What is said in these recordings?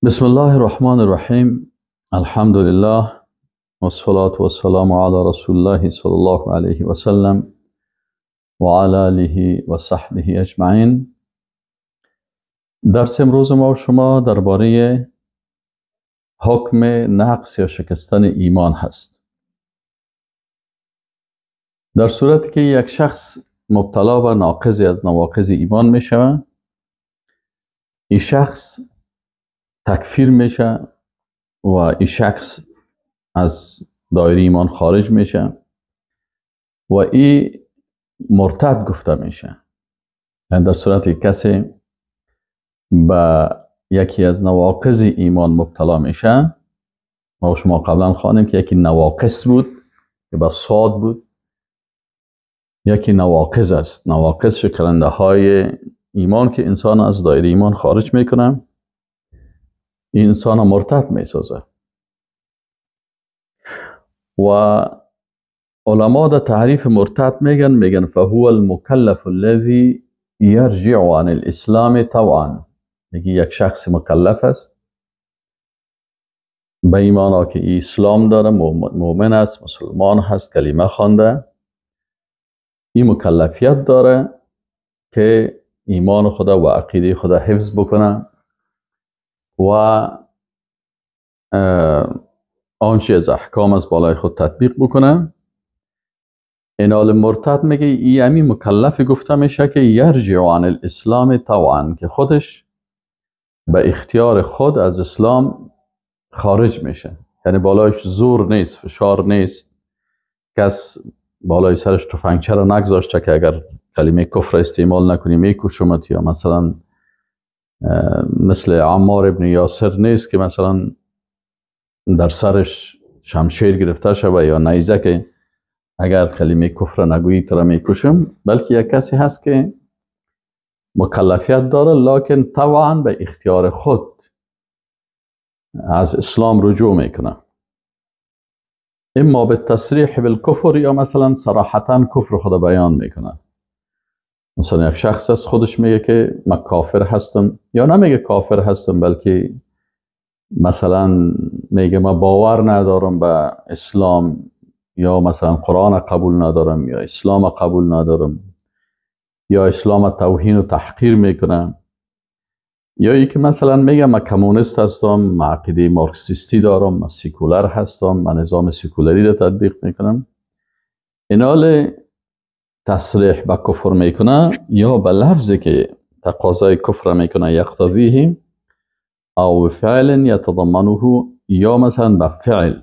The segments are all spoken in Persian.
بسم الله الرحمن الرحیم. الحمد لله والصلاة والسلام على رسول الله صلی الله علیه و سلم و علی آله و صحبه اجمعین. درس امروز ما و شما درباره حکم نقص یا شکستن ایمان هست. در صورتی که یک شخص مبتلا به ناقضی از نواقض ایمان می شود، این شخص تکفیر میشه و این شخص از دایره ایمان خارج میشه و این مرتد گفته میشه. یعنی در صورتی که کسی به یکی از نواقض ایمان مبتلا میشه، ما شما قبلا خواندیم که یکی نواقص بود که به صاد بود، یکی نواقض است. نواقض شکننده های ایمان که انسان از دایره ایمان خارج میکنه، این انسان مرتد میسازه. و علما در تعریف مرتد میگن فهو المکلف الذي يرجع عن الاسلام طوعا. میگه یک شخص مکلف است به ایمانا که اسلام داره، مؤمن است، مسلمان هست، کلمه خوانده، این مکلفیت داره که ایمان خدا و عقیده خدا حفظ بکنه و آنچه از احکام از بالای خود تطبیق بکنه. اینال مرتد میگه ای امی مکلف گفته میشه که یرجع عن الاسلام طوعا، که خودش به اختیار خود از اسلام خارج میشه. یعنی بالایش زور نیست، فشار نیست، کس بالای سرش تفنگچه رو نگذاشته که اگر کلمه کفر استعمال نکنی میکشمت، یا مثلا مثل عمار ابن یاسر نیست که مثلا در سرش شمشیر گرفته شوه یا نیزه که اگر کلمه کفر نگویی تو را میکشم، بلکه یک کسی هست که مکلفیت داره لکن طبعا به اختیار خود از اسلام رجوع میکنه، اما به تصریح بالکفر یا مثلا صراحتا کفر خود بیان میکنه. مثلا یک شخص است خودش میگه که من کافر هستم، یا نمیگه کافر هستم بلکه مثلا میگه من باور ندارم به اسلام، یا مثلا قرآن قبول ندارم، یا اسلام قبول ندارم، یا اسلام توهین و تحقیر میکنم، یا ای که مثلا میگه من کمونیست هستم، من عقیده مارکسیستی دارم، من سیکولر هستم، من نظام سیکولری رو تطبیق میکنم. اینال تصریح به کفر میکنه یا به لفظی که تقاضای کفر میکنه، یقتضیه، او فعل یتضمنه، یا مثلا به فعل.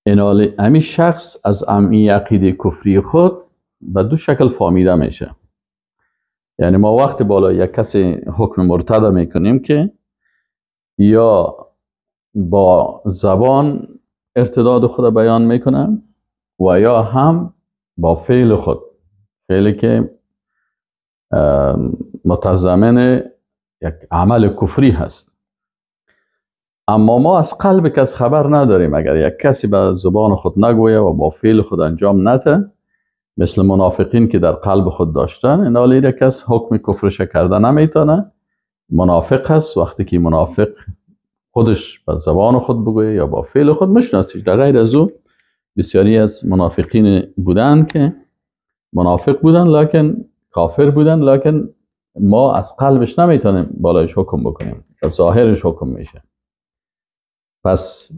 اینال امی شخص از امی عقیده کفری خود به دو شکل فهمیده میشه. یعنی ما وقت بالا یک کسی حکم مرتد میکنیم که یا با زبان ارتداد خود بیان میکنه و یا هم با فعل خود، فعلی که متضمن یک عمل کفری هست. اما ما از قلب کس خبر نداریم. اگر یک کسی به زبان خود نگویه و با فعل خود انجام نده، مثل منافقین که در قلب خود داشتن، این حالی کس حکم کفرش کرده نمیتونه، منافق هست. وقتی که منافق خودش به زبان خود بگویه یا با فعل خود میشناسیش. در غیر از او بسیاری از منافقین بودن که منافق بودن لکن کافر بودن، لکن ما از قلبش نمیتونیم بالایش حکم بکنیم، از ظاهرش حکم میشه. پس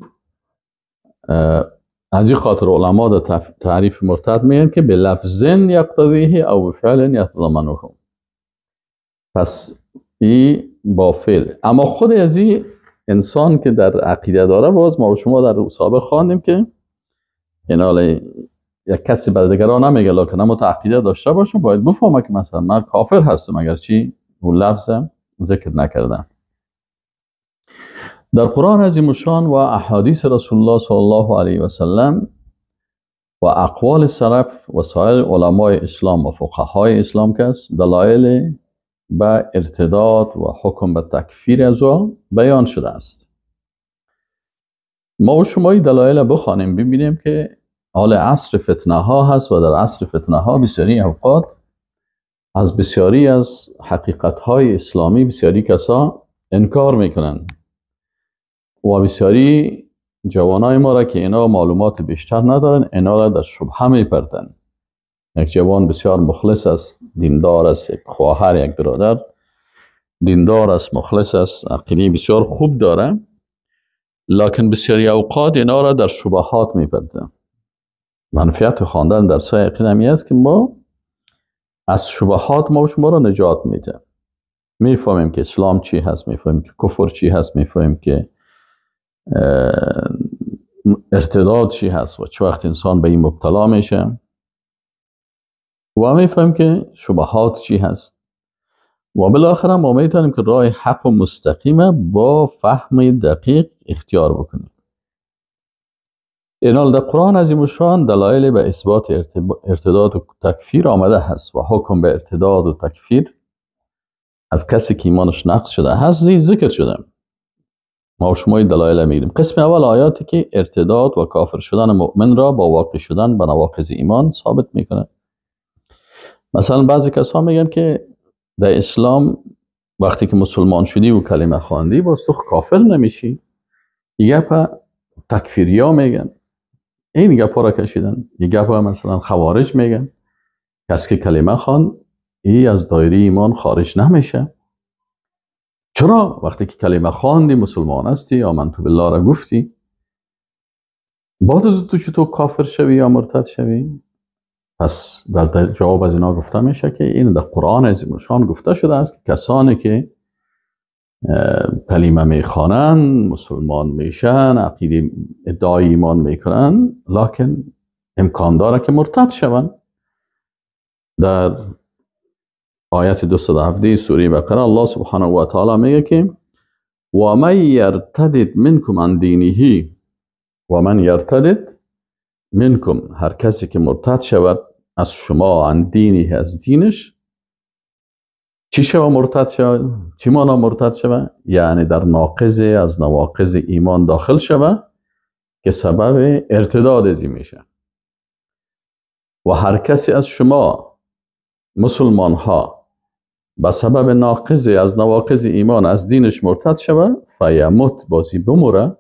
از این خاطر علما در تعریف مرتد میگن که به لفظ یقتضیه او به فعل یتضمنه. پس این با فعل. اما خود از این انسان که در عقیده داره، باز ما و شما در سابق خواندیم که این یک کسی بر دیگران نمیگه لکن اما عقیده داشته باشه، باید بفهمه که مثلا من کافر هستم اگرچه اون لفظ ذکر نکردم. در قرآن عظیم الشان و احادیث رسول الله صلی الله علیه و سلم و اقوال سلف و سایر علمای اسلام و فقهای اسلام که است دلایل به ارتداد و حکم به تکفیر از او بیان شده است. ما و شما این دلایل بخوانیم ببینیم که حال عصر فتنه ها هست و در عصر فتنه ها بسیاری اوقات از بسیاری از حقیقت های اسلامی بسیاری کسا انکار میکنن و بسیاری جوانای ما را که اینا معلومات بیشتر ندارن، اینا را در شبهه میپرتن. یک جوان بسیار مخلص است، دیندار است، یک خواهر، یک برادر دیندار است، مخلص است، عقیده بسیار خوب داره، لکن بسیاری اوقات اینا را در شبهات میپرتن. منفعت خواندن درس های عقیده همی است که ما از شبهات ما شما را نجات میده. میفهمیم که اسلام چی هست، میفهمیم که کفر چی هست، میفهمیم که ارتداد چی هست و چه وقت انسان به این مبتلا میشه، و میفهمیم که شبهات چی هست، و بالاخره ما میتونیم که راه حق و مستقیم با فهم دقیق اختیار بکنیم. اینال در قرآن عظیم الشان دلایل به اثبات ارتداد و تکفیر آمده هست و حکم به ارتداد و تکفیر از کسی که ایمانش نقص شده هست ذکر شده. ما شما این دلایل میگیریم. قسم اول آیاتی که ارتداد و کافر شدن مؤمن را با واقع شدن به نواقض ایمان ثابت میکنه. مثلا بعضی کسا میگن که در اسلام وقتی که مسلمان شدی و کلمه خواندی باز تو کافر نمیشی. یه گپ تکفیریا میگن، این گپ را کشیدن. یه گپ مثلا خوارج میگن کسی که کلمه خواند ای از دایره ایمان خارج نمیشه. چرا؟ وقتی که کلمه خواندی مسلمان هستی، آمنت بالله را گفتی، بعد از تو چطور کافر شوی یا مرتد شوی؟ پس در جواب از اینا گفته میشه که این در قرآن عظیم الشان گفته شده است که کسانی که کلمه میخوانن مسلمان میشن، عقیده ادعای ایمان میکنن، لکن امکان داره که مرتد شون. در آیت 217 سوره بقره الله سبحانه و تعالی میگه که و من یرتدد منکم عن دینه، و من یرتدد منکم، هر کسی که مرتد شود از شما، عن دینه، از دینش، چی شود مرتد شود؟ چی مانا مرتد شود؟ یعنی در ناقض از نواقض ایمان داخل شود که سبب ارتداد ازی میشه. و هر کسی از شما مسلمان ها به سبب ناقض از نواقض ایمان از دینش مرتد شود، فیموت، بازی بموره،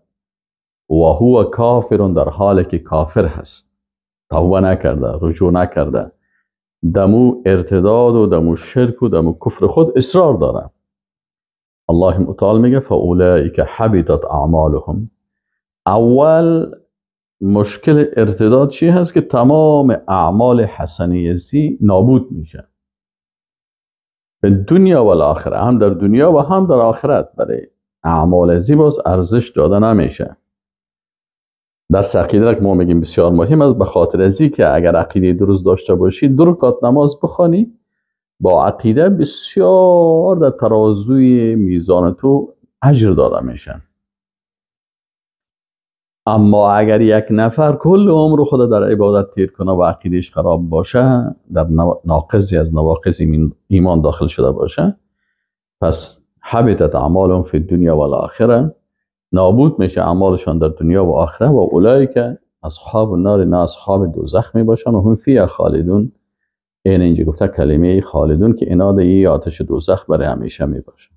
و هو کافر، در حالی که کافر هست، توبه نکرده، رجوع نکرده، دمو ارتداد و دمو شرک و دمو کفر خود اصرار داره. الله متعال میگه فاولئک حبطت اعمالهم. اول مشکل ارتداد چی هست؟ که تمام اعمال حسنه سی نابود میشه، به دنیا و آخرت، هم در دنیا و هم در آخرت برای اعمال زی باز ارزش داده نمیشه. درس عقیده که ما میگیم بسیار مهم است، به خاطر ازی که اگر عقیده درست داشته باشی، 2 رکعت نماز بخوانی با عقیده، بسیار در ترازوی میزان تو اجر داده میشن. اما اگر یک نفر کل عمر خود در عبادت تیر کنه و عقیدهش خراب باشه، در ناقضی از نواقض ایمان داخل شده باشه، پس حبطت اعمالهم فی الدنیا و الاخره، نابود میشه اعمالشان در دنیا و آخره، و اولئک اصحاب النار، نه اصحاب دوزخ می باشن، و هم فیها خالدون. این اینجا گفته کلمه خالدون که اینا در آتش دوزخ برای همیشه می باشن.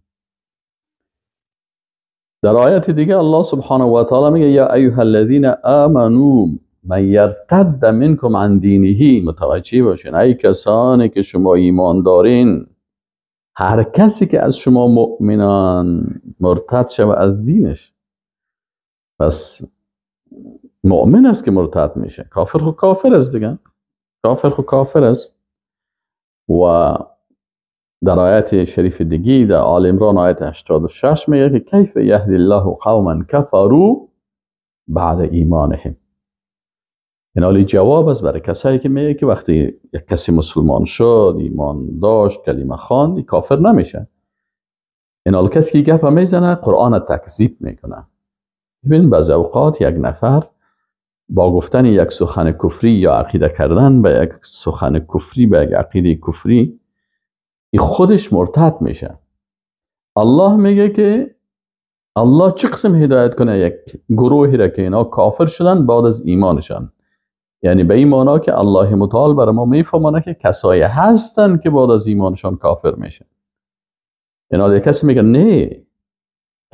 در آیت دیگه الله سبحانه و تعالی میگه یا ایها الذین آمنوا من یرتد منکم عن دینه. متوجه باشین ای کسانی که شما ایمان دارین، هر کسی که از شما مؤمنان مرتد شود از دینش، پس مؤمن است که مرتد میشه، کافر خو کافر است دیگه، کافر خو کافر است. و در آیت شریف دیگه در آل عمران آیت 86 میگه که کیف یهدی الله قوما کفروا بعد ایمانهم. این حالی جواب است برای کسایی که میگه که وقتی یک کسی مسلمان شد، ایمان داشت، کلمه خواند، کافر نمیشه. این حال کسی که گپ میزنه قرآن تکذیب میکنه. ببین بعضی اوقات یک نفر با گفتن یک سخن کفری یا عقیده کردن به یک سخن کفری، به یک عقیده کفری، این خودش مرتد میشه. الله میگه که الله چه قسم هدایت کنه یک گروهی را که اینا کافر شدن بعد از ایمانشان. یعنی به این معنا که الله متعال برای ما میفهمانه که کسایی هستن که بعد از ایمانشان کافر میشن. اینا یک کسی میگه نه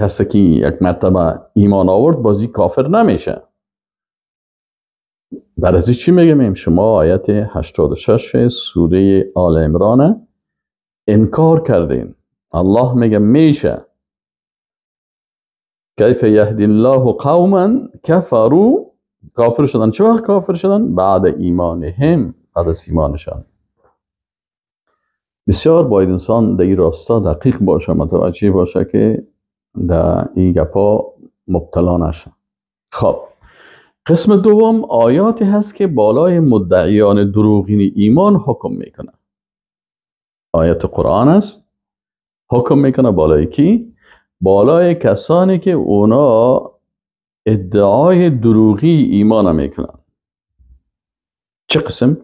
کسی که یک مرتبه ایمان آورد بازی کافر نمیشه. در از چی میگم؟ شما آیت 86 سوره آل عمران انکار کردین. الله میگه میشه. کیف یهدی الله قوما کفروا، کافر شدن. چه وقت کافر شدن؟ بعد ایمانهم، بعد از ایمانشان. بسیار باید انسان در این راستا دقیق باشه، متوجه باشه که در این گپا مبتلا نشه. خب قسم دوم آیاتی هست که بالای مدعیان دروغین ایمان حکم میکنه. آیت قرآن است، حکم میکنه بالای کی؟ بالای کسانی که اونا ادعای دروغی ایمان میکنن. چه قسم؟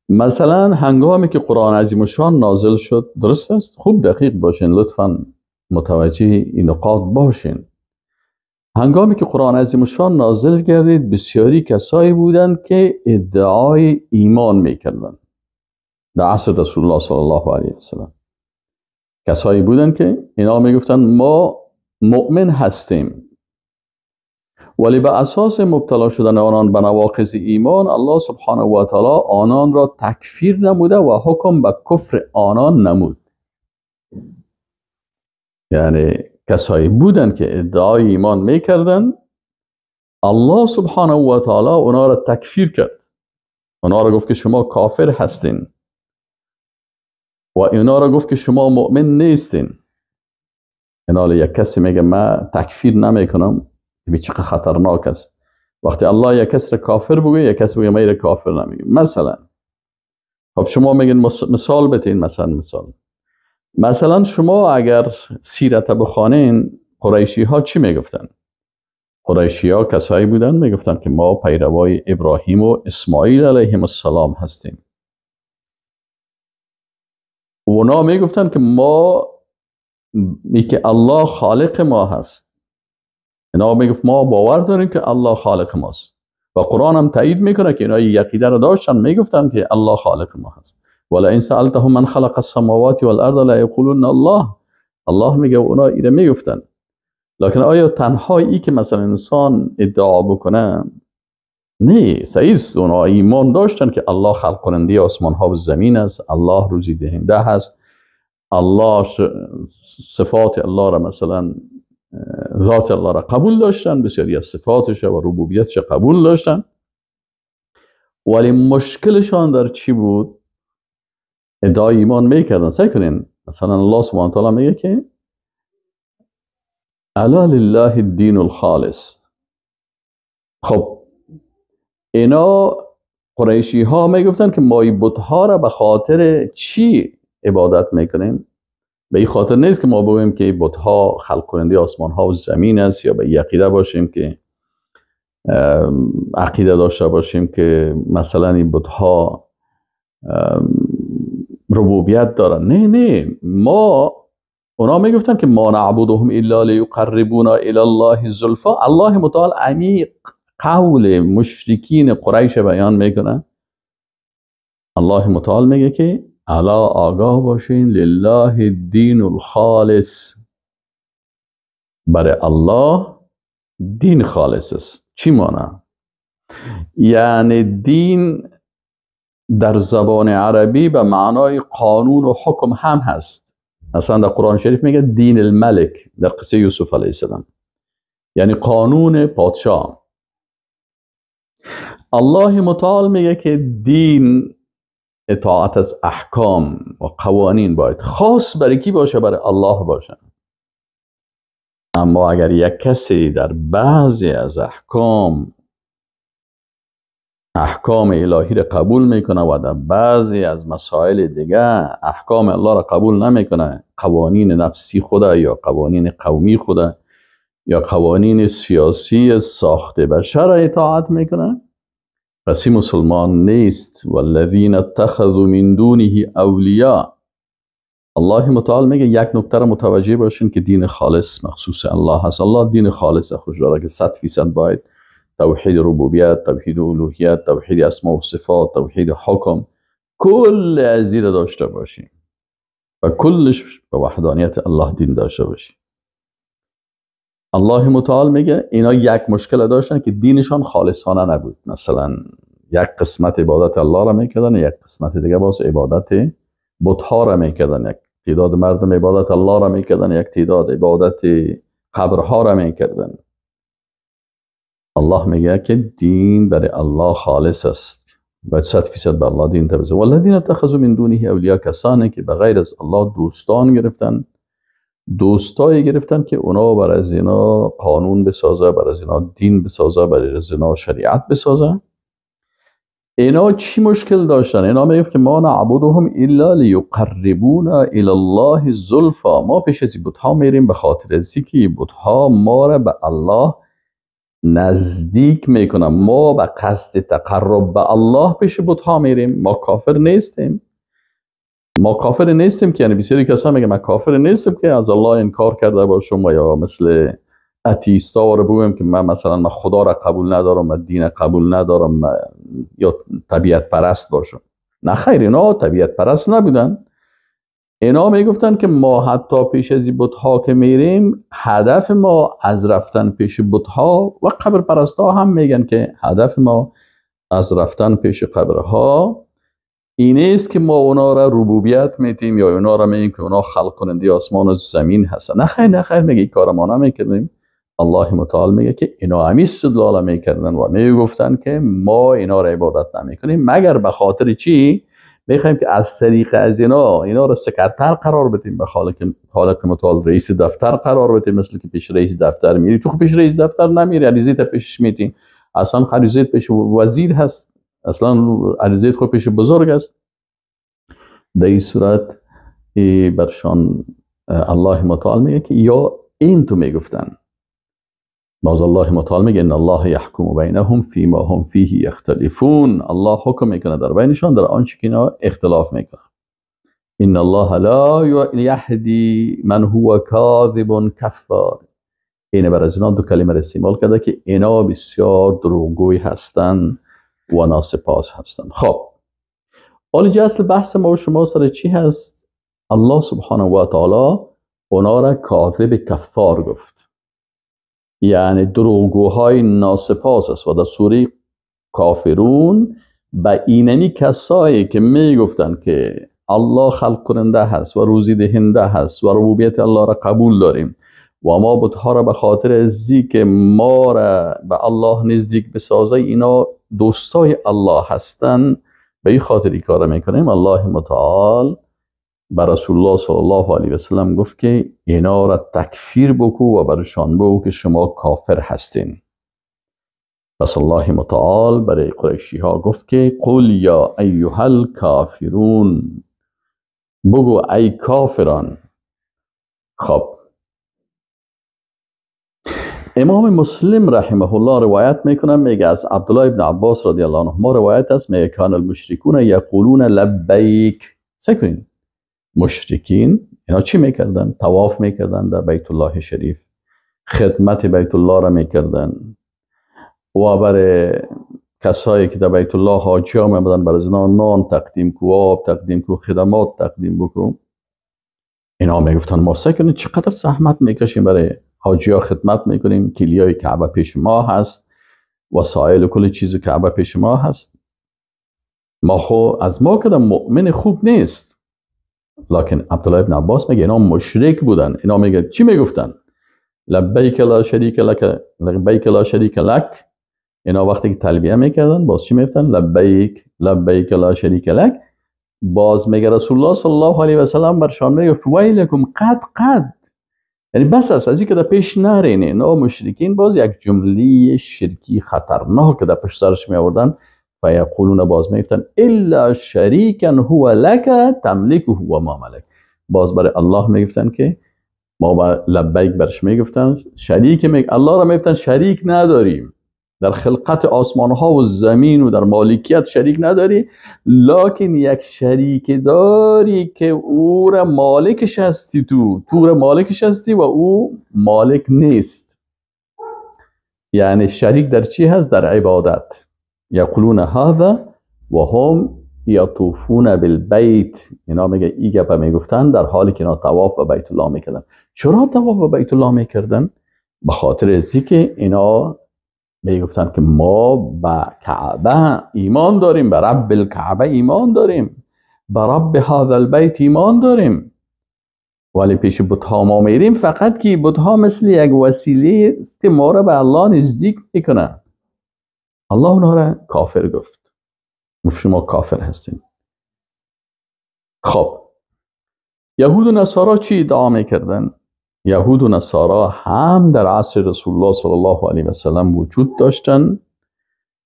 مثلا هنگامی که قرآن عظیم الشان نازل شد، درست است؟ خوب دقیق باشین، لطفا متوجه این نقاط باشین. هنگامی که قرآن عظیم الشان نازل گردید، بسیاری کسایی بودند که ادعای ایمان میکردند. در عصر رسول الله صلی الله علیه و سلم کسایی بودند که اینا میگفتند ما مؤمن هستیم، ولی به اساس مبتلا شدن آنان به نواقض ایمان، الله سبحانه و تعالی آنان را تکفیر نموده و حکم به کفر آنان نمود. یعنی کسایی بودند که ادعای ایمان میکردن، الله سبحانه و تعالی اونا را تکفیر کرد، اونا را گفت که شما کافر هستین و اونا را گفت که شما مؤمن نیستین. اینا یک کسی میگه من تکفیر نمیکنم، به چقدر خطرناک است. وقتی الله یک کس را کافر بگه، یک کس بگه من را کافر نمیگم. مثلا خب شما میگین مثال بتین، مثلا شما اگر سیرت بخوانین، قریشی ها چی میگفتن؟ قریشی ها کسایی بودن میگفتن که ما پیروای ابراهیم و اسماعیل علیهم السلام هستیم. اونا میگفتن که ما که الله خالق ما هست. اینا میگفت ما باور داریم که الله خالق ماست و قرآن هم تایید میکنه که اینا عقیده رو داشتن، میگفتن که الله خالق ما هست. ولئن سألتهم من خلق السماوات والارض لیقولن الله. الله میگه اونا ایره میگفتن. لکن آیا تنها ای که مثلا انسان ادعا بکنه؟ نه، صحیح اونا ایمان داشتن که الله خلق کننده آسمان ها و زمین است، الله روزی دهنده هست، الله صفات الله را مثلا ذات الله را قبول داشتن، بسیاری از صفاتش و ربوبیتش قبول داشتن. ولی مشکلشان در چی بود؟ ادعای ایمان میکردن. سعی کنین مثلا الله سبحانه وتعالی میگه که الا لله الدین الخالص. خب اینا قریشی ها میگفتن که ما این بتها را به خاطر چی عبادت میکنیم؟ به این خاطر نیست که ما بگوییم که این بتها خلق کننده آسمان ها و زمین است، یا به این عقیده باشیم که عقیده داشته باشیم که مثلا این بتها ربوبیت دارن. نه نه، ما اونا میگفتن که ما نعبدهم الا لیقربونا الی الله زلفا. الله متعال عمیق قول مشرکین قریش بیان میکنه. الله متعال میگه که الا آگاه باشین، لله الدین الخالص، برای الله دین خالص است. چی معنی؟ یعنی دین در زبان عربی به معنای قانون و حکم هم هست. مثلا در قرآن شریف میگه دین الملک، در قصه یوسف علیه السلام، یعنی قانون پادشاه. الله متعال میگه که دین اطاعت از احکام و قوانین باید خاص برای کی باشه؟ برای الله باشه. اما اگر یک کسی در بعضی از احکام الهی را قبول میکنه و در بعضی از مسائل دیگه احکام الله را قبول نمیکنه، قوانین نفسی خوده یا قوانین قومی خوده یا قوانین سیاسی ساخت بشر را اطاعت میکنه، پس این مسلمان نیست. والذین اتخذوا من دونه اولیاء. الله متعال میگه یک نکته را متوجه باشین که دین خالص مخصوص الله هست. الله دین خالص خوش داره که 100% باید توحید ربوبیت، توحید الوهیت، توحید اسما و صفات، توحید حکم، کل از این داشته باشیم و کلش به وحدانیت الله دین داشته باشیم. الله متعال میگه اینا یک مشکل داشتن که دینشان خالصانه نبود. مثلا یک قسمت عبادت الله را میکردن، یک قسمت دیگه باز عبادت بتها را میکردن، یک تعداد مردم عبادت الله را میکردن، یک تعداد عبادت قبرها را میکردن. الله میگه که دین برای الله خالص است، باید 100% به الله دین تبزه. والذین اتخذوا من دونه اولیا، کسانی که به غیر از الله دوستان گرفتن، دوستایی گرفتن که اونا بر از اینا قانون بسازه، بر از اینا دین بسازه، بر از اینا شریعت بسازه. اینا چی مشکل داشتن؟ اینا میگفت که ما نعبدهم الا لیقربونا الی الله زلفا، ما پیش از بت‌ها میریم به خاطر از اینکه بت‌ها ما را به الله نزدیک میکنن، ما به قصد تقرب به الله پیش بت‌ها میریم، ما کافر نیستیم. ما کافر نیستیم که، یعنی بسیاری کسا میگه من کافر نیستم که از الله انکار کرده باشم و یا مثل اتیستا رو بگویم که من مثلا من خدا را قبول ندارم، من دین قبول ندارم، من یا طبیعت پرست باشم. نه خیر، اینا طبیعت پرست نبودن. اینا میگفتن که ما حتی پیش از بت‌ها که میریم، هدف ما از رفتن پیش بت‌ها و قبر پرست‌ها هم میگن که هدف ما از رفتن پیش قبرها این است که ما اونا را ربوبیت میتیم یا اونا را میگیم که اونا خلق کننده آسمان و زمین هستن. نه خیر، نه خیر، میگه این کار ما نمیکردیم. الله متعال میگه که اینا همی استدلال میکردن و میگفتن که ما اینا را عبادت نمیکنیم مگر به خاطر چی؟ میخوایم که از طریق از اینا را سکرتر قرار بدیم به خالق متعال، رئیس دفتر قرار بدیم. مثل که پیش رئیس دفتر میری، تو پیش رئیس دفتر نمیری، عریضه پیشش میتی، اصلا عریضه پیش وزیر هست، اصلا عریضه خود پیش بزرگ است. در این صورت برشان الله متعال میگه که یا این تو میگفتن. باز الله متعال میگه ان الله یحکم بینهم فیما هم فیه یختلفون، الله حکم میکنه در بینشان در آنچه که اینا اختلاف میکنن. ان الله لا یهدی من هو کاذب کفار. این بر از اینا دو کلمه را استعمال کرده که اینا بسیار دروغگوی هستند و ناسپاس هستند. خب حالا اصل بحث ما و شما سر چی هست؟ الله سبحانه و تعالی اونا را کاذب کفار گفت، یعنی دروغگوهای ناسپاس است. و در سوره کافرون به اینمی کسایی که میگفتن که الله خلق کننده هست و روزی دهنده هست و ربوبیت الله را قبول داریم و ما بتها را به خاطر ازی که ما را به الله نزدیک بسازه، اینا دوستای الله هستن، به این خاطر این کار میکنیم. الله متعال به رسول الله صلی الله علیه و سلم گفت که اینا را تکفیر بکو و برشان بگو که شما کافر هستین. پس الله متعال برای قریشی ها گفت که قل یا ایها الکافرون، بگو ای کافران. خب امام مسلم رحمه الله روایت میکنه، میگه از عبدالله ابن عباس رضی الله عنهما روایت است، میگه کان المشرکون یقولون لبیک. سکنین مشرکین اینا چی میکردن؟ طواف میکردن در بیت الله شریف، خدمت بیت الله را میکردن و برای کسایی که در بیت الله حاجی ها میامدن برای اینا نان تقدیم کو، آب تقدیم کو، خدمات تقدیم بکو. اینا میگفتن ما سکنین چقدر زحمت میکشیم برای حاجی ها خدمت میکنیم، کلیای کعبه پیش ما هست، وسایل و کل چیز کعبه پیش ما هست، ما خو از ما کدام مؤمن خوب نیست. لکن عبدالله ابن عباس میگه اینا مشرک بودن. اینا میگه چی میگفتن؟ لبیک لا شریک لک، لبیک لا شریک لک. اینا وقتی که تلبیه میکردن باز چی میگفتن؟ لبیک لبیک لا شریک لک. باز میگه رسول الله صلی الله علیه و سلم برشان میگه ویلکم قد قد، یعنی بس است از اینکه در پیش نرین. اینا مشرکین باز یک جمله شرکی خطرناک در پشت سرش می آوردن. فیقولون باز میگفتن الا شریکا هو لک تملکه و ما ملک. باز برای الله میگفتن که ما با لبیک برش میگفتن شریک، الله را میگفتن شریک نداریم در خلقت آسمان ها و زمین و در مالکیت شریک نداری، لکن یک شریک داری که او را مالکش هستی، تو را مالکش هستی و او مالک نیست. یعنی شریک در چی هست؟ در عبادت. یقولون هذا و هم یطوفون بالبیت. اینا میگه ای گپه میگفتن در حالی که اینا طواف و بیت الله میکردن. چرا طواف و بیت الله میکردن؟ به خاطر ازی که اینا میگفتن که ما به کعبه ایمان داریم، به رب الکعبه ایمان داریم، به رب هذا البیت ایمان داریم، ولی پیش بتها ما میریم فقط که بتها مثل یک وسیله است که ما را به الله نزدیک میکنه. الله اونها را کافر گفت، گفت شما کافر هستین. خب یهود و نصارا چی ادعا میکردن؟ یهود و نصارا هم در عصر رسول الله صلی الله علیه و سلم وجود داشتن.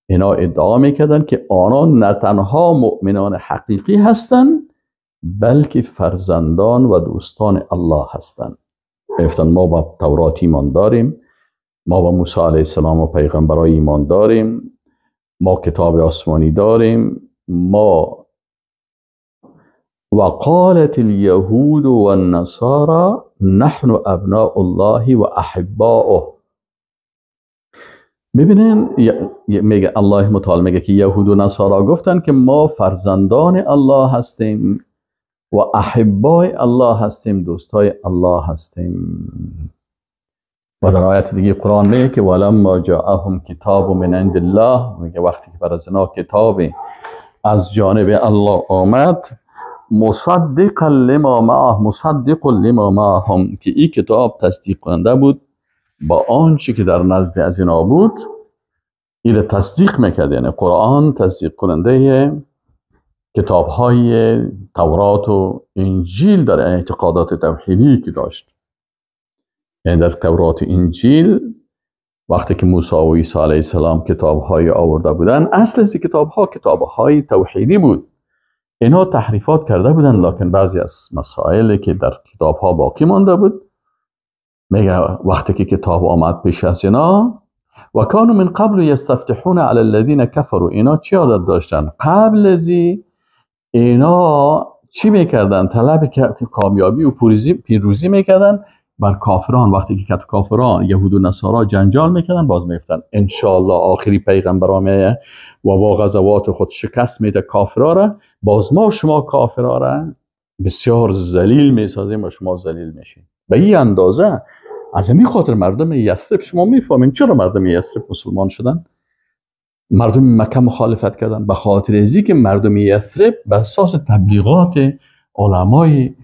اینا ادعا میکردن که آنان نه تنها مؤمنان حقیقی هستند، بلکه فرزندان و دوستان الله هستند. گفتن ما با تورات ایمان داریم، ما با موسی علیه السلام و پیغمبرای ایمان داریم، ما کتاب آسمانی داریم، ما وقالت اليهود والنصارى نحن ابناء الله و احباؤه. ببینین میگه الله متعال میگه که یهود و نصارا گفتن که ما فرزندان الله هستیم و احبای الله هستیم، دوستای الله هستیم. و در آیت دیگه قرآن میگه که ولما جاءهم کتاب من عند الله، میگه وقتی که بر از اینا کتاب از جانب الله آمد، مصدقا لما معه، مصدق لما معهم، که این کتاب تصدیق کننده بود با آنچه که در نزد از اینا بود، این تصدیق میکرد. یعنی قرآن تصدیق کننده کتاب های تورات و انجیل در اعتقادات توحیدی که داشت. یعنی در تورات و انجیل وقتی که موسی و عیسی علیه السلام کتاب های آورده بودن، اصل از کتاب ها کتاب های توحیدی بود. اینها تحریفات کرده بودن، لکن بعضی از مسائل که در کتاب ها باقی مانده بود، میگه وقتی که کتاب آمد پیش از اینا، و کانوا من قبل یستفتحون علی الذین کفروا، اینا چی عادت داشتن؟ قبل از اینا چی میکردن؟ طلب کامیابی و پیروزی میکردن بر کافران. وقتی که کافران یهود و نصارا جنجال میکردن، باز میگفتن انشاءالله آخری پیغمبر میایه و با غزوات خود شکست میده کافرا را، باز ما شما کافرا را بسیار ذلیل میسازیم و شما ذلیل میشین. به این اندازه از این خاطر مردم یثرب، شما میفهمین چرا مردم یثرب مسلمان شدن؟ مردم مکه مخالفت کردن، به خاطر ازی که مردم یثرب به اساس تبلیغات علمای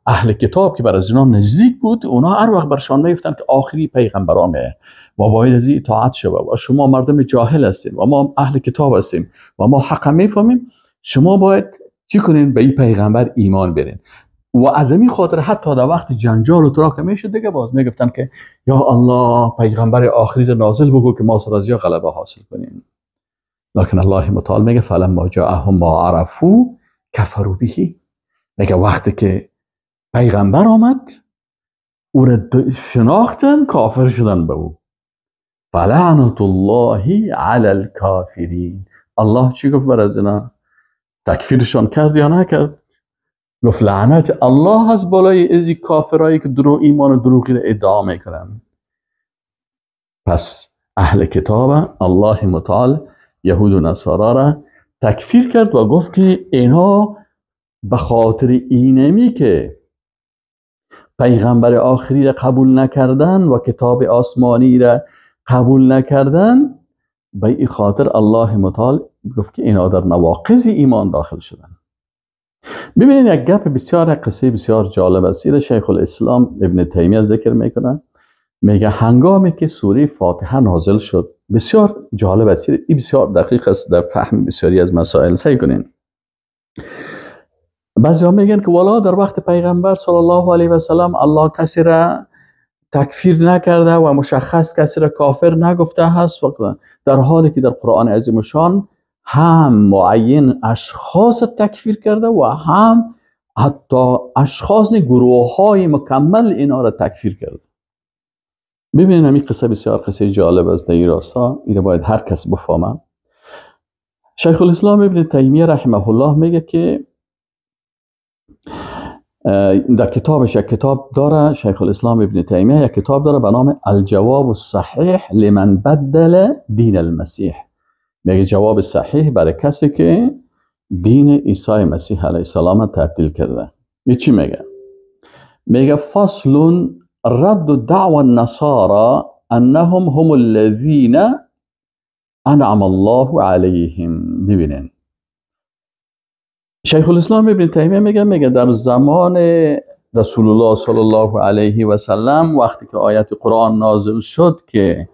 اهل کتاب که بر از اینا نزدیک بود، اونا هر وقت برشان میگفتن که آخری پیغمبران میه و باید از این اطاعت شود و شما مردم جاهل هستین و ما اهل کتاب هستیم و ما حق میفهمیم، شما باید چی کنین؟ به این پیغمبر ایمان برین. و از این خاطر حتی در وقت جنجال و تراک میشد دیگه، باز میگفتن که یا الله پیغمبر آخری رو نازل بگو که ما سر از یا غلبه حاصل کنیم. لکن الله متعال میگه فلما جاءهم ما عرفوا کفروا به، میگه وقتی که پیغمبر آمد او را شناختن، کافر شدن به او. فلعنت الله علی الکافرین. الله چی گفت بر از اینا؟ تکفیرشان کرد یا نکرد؟ گفت لعنت الله از بالای ازی کافرایی که درو ایمان و دروغی را ادعا میکنن. پس اهل کتاب الله متعال یهود و نصارا را تکفیر کرد و گفت که اینها به خاطر اینمی که پیغمبر آخری را قبول نکردن و کتاب آسمانی را قبول نکردن، به این خاطر الله متعال گفت که اینا در نواقض ایمان داخل شدن. ببینید یک گپ بسیار، قصه بسیار جالب است. این شیخ الاسلام ابن تیمیه ذکر میکنه، میگه هنگامی که سوره فاتحه نازل شد، بسیار جالب است، این بسیار دقیق است در فهم بسیاری از مسائل. سعی کنین. بعضی ها میگن که والا در وقت پیغمبر صلی الله علیه و سلم الله کسی را تکفیر نکرده و مشخص کسی را کافر نگفته هست، در حالی که در قرآن عظیم الشان هم معین اشخاص تکفیر کرده و هم حتی اشخاص گروه های مکمل اینا را تکفیر کرده. ببینید همین قصه بسیار قصه جالب است در این راستا، این را باید هر کس بفهمه. شیخ الاسلام ابن تیمیه رحمه الله میگه که در کتابش یک کتاب داره، شیخ الاسلام ابن تیمیه یک کتاب داره به نام الجواب الصحیح لمن بدل دین المسیح. میگه جواب صحیح برای کسی که دین عیسی مسیح علیه السلام تبدیل کرده. می چی میگه؟ میگه فصل رد دعوى النصارى انهم هم الذین انعم الله علیهم. ببینن شیخ الاسلام ابن تیمیه میگه در زمان رسول الله صلی الله علیه و سلم وقتی که آیت قرآن نازل شد، که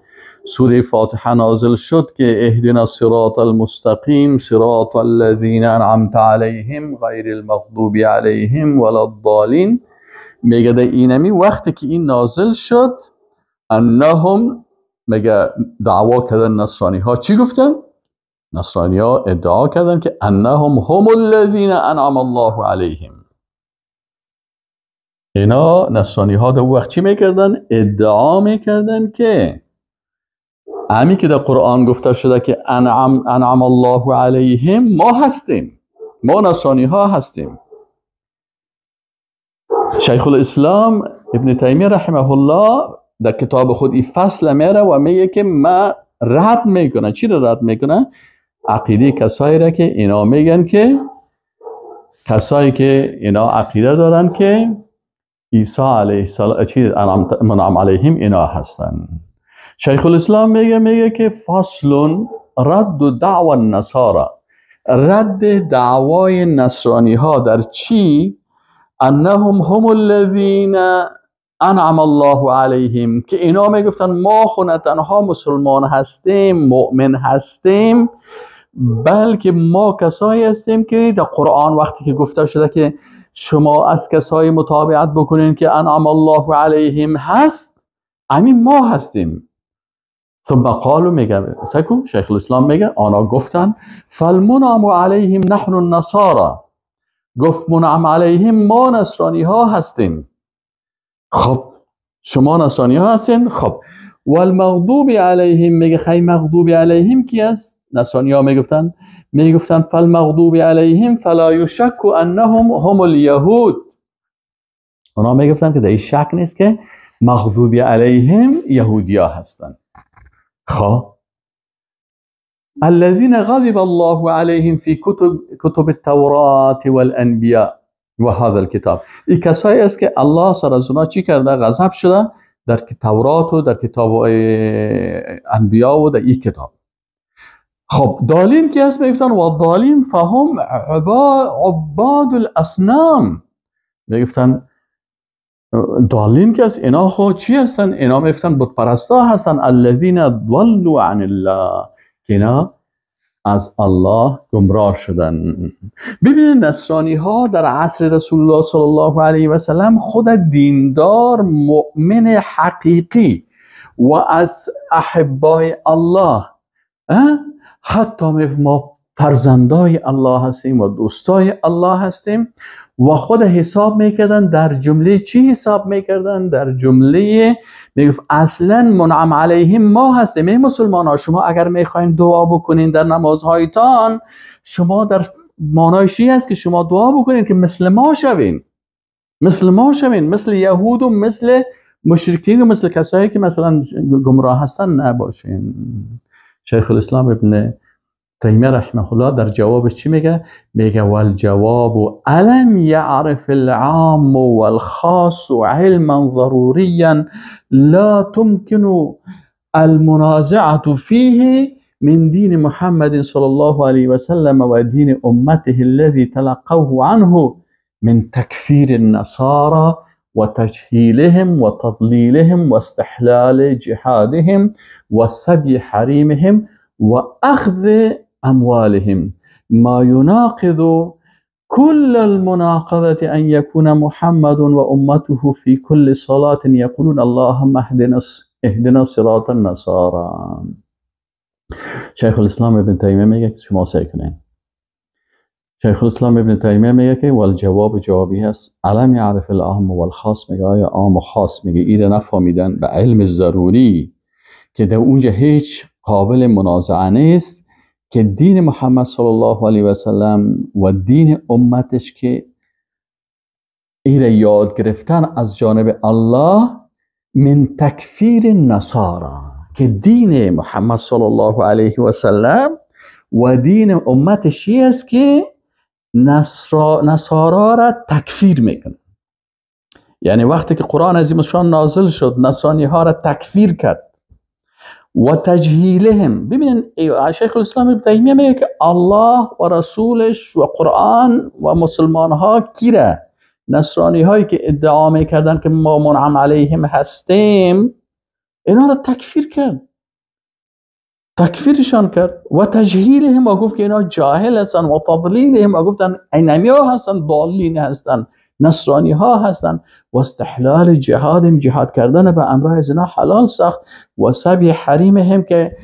سوره فاتحه نازل شد که اهدنا الصراط المستقیم صراط الذین انعمت علیهم غیر المغضوب علیهم ولا الضالین، میگه در اینمی وقتی که این نازل شد، انهم، میگه دعوا کردن نصرانی ها. چی گفتن؟ نصرانی ها ادعا کردن که انهم هم الذین انعم الله علیهم. اینا نصرانی ها در وقت چی میکردن؟ ادعا میکردن که امی که در قرآن گفته شده که انعم الله علیهم، ما هستیم، ما نصرانی ها هستیم. شیخ الاسلام ابن تیمیه رحمه الله در کتاب خود این فصل میره و میگه که ما رد میکنه. چی رو رد میکنه؟ عقیده کسایی را که اینا میگن که کسایی که اینا عقیده دارن که عیسی علیه السلام چی منعم علیهم اینا هستن. شیخ الاسلام میگه که فصل رد دعوی النصارى، رد دعوای نصرانی ها در چی؟ انهم هم الذین انعم الله علیهم، که اینا میگفتن ما خو نه تنها مسلمان هستیم، مؤمن هستیم، بلکه ما کسایی هستیم که در قرآن وقتی که گفته شده که شما از کسایی متابعت بکنین که انعم الله علیهم هست، همین ما هستیم. ثم قالوا، میگه سکو شیخ الاسلام میگه آنها گفتن فالمنعم علیهم نحن النصارى، گفت منعم علیهم ما نصرانی ها هستیم. خب شما نصرانی ها هستین. خب والمغضوب علیهم، میگه خی مغضوب علیهم کی است؟ نصرانی ها میگفتن فالمغضوب علیهم فلا یشک انهم هم الیهود. اونا میگفتن که در این شک نیست که مغضوب علیهم یهودیا هستن. خب الذين غضب الله عليهم في كتب التوراة والانبیاء و هذا الكتاب. این کسایی است که الله سر از اونا چی کرده؟ غضب شده در تورات و در کتاب انبیا و در این کتاب. خب دالین کی هست؟ میگفتن و دالین فهم عباد الاصنام. میگفتن دالین که هست اینا خود چی هستن؟ اینا میگفتن بت پرستا هستن. الذین ضلوا عن الله، که اینا از الله گمراه شدن. ببینید نصرانی ها در عصر رسول الله صلی الله علیه و سلم خود دیندار مؤمن حقیقی و از احبای الله، حتی ما فرزندای الله هستیم و دوستای الله هستیم و خود حساب میکردن. در جمله چی حساب میکردن؟ در جمله میگفت اصلا منعم علیهم ما هستیم. ای مسلمان ها، شما اگر میخواین دعا بکنین در نمازهایتان، شما در معنایش چی است که شما دعا بکنین که مثل ما شوین، مثل ما شوین، مثل یهود و مثل مشرکین و مثل کسایی که مثلا گمراه هستن نباشین. شیخ الاسلام ابن تیمیه رحمه الله در جوابش چی میگه؟ میگه والجواب الم یعرف العام والخاص علما ضروریا لا تمكن المنازعة فيه من دين محمد صلى الله عليه وسلم ودين امته الذي تلقوه عنه من تكفير النصارى وتجهيلهم وتضليلهم واستحلال جهادهم وسبي حريمهم وأخذ أموالهم ما يناقض كل المناقضة أن يكون محمد وأمته في كل صلاة يقولون اللهم اهدنا صراط النصارى. شیخ الاسلام ابن تیمیه میگه که شما سعی کنین. شیخ الاسلام ابن تیمیه میگه که والجواب جوابی هست الم یعرف العام والخاص. میگه آیا عام و خاص میگه ایره نفهمیدن به علم ضروری که در اونجا هیچ قابل منازعه نیست که دین محمد صلی الله علیه و سلم و دین امتش که ایره یاد گرفتن از جانب الله من تکفیر النصارى، که دین محمد صلی الله علیه و سلم و دین امتش است که نصارا را تکفیر میکنه. یعنی وقتی که قرآن عظیم الشان نازل شد نصرانی ها را تکفیر کرد. و تجهیلهم. ببینن شیخ الاسلام ابن تیمیه میگه که الله و رسولش و قرآن و مسلمان ها کیره؟ نصرانی هایی که ادعا میکردن که ما منعم علیهم هستیم، اینا را تکفیر کرد، تکفیرشان کرد. و تجهیلهم، و گفت که اینا جاهل هستن، و تضلیلهم، و گفتن اینمیا هستن، ضالین هستن، نصرانی ها هستن. و استحلال جهاد، جهاد کردن به امراه از اینا حلال ساخت. و سبی حریمهم، که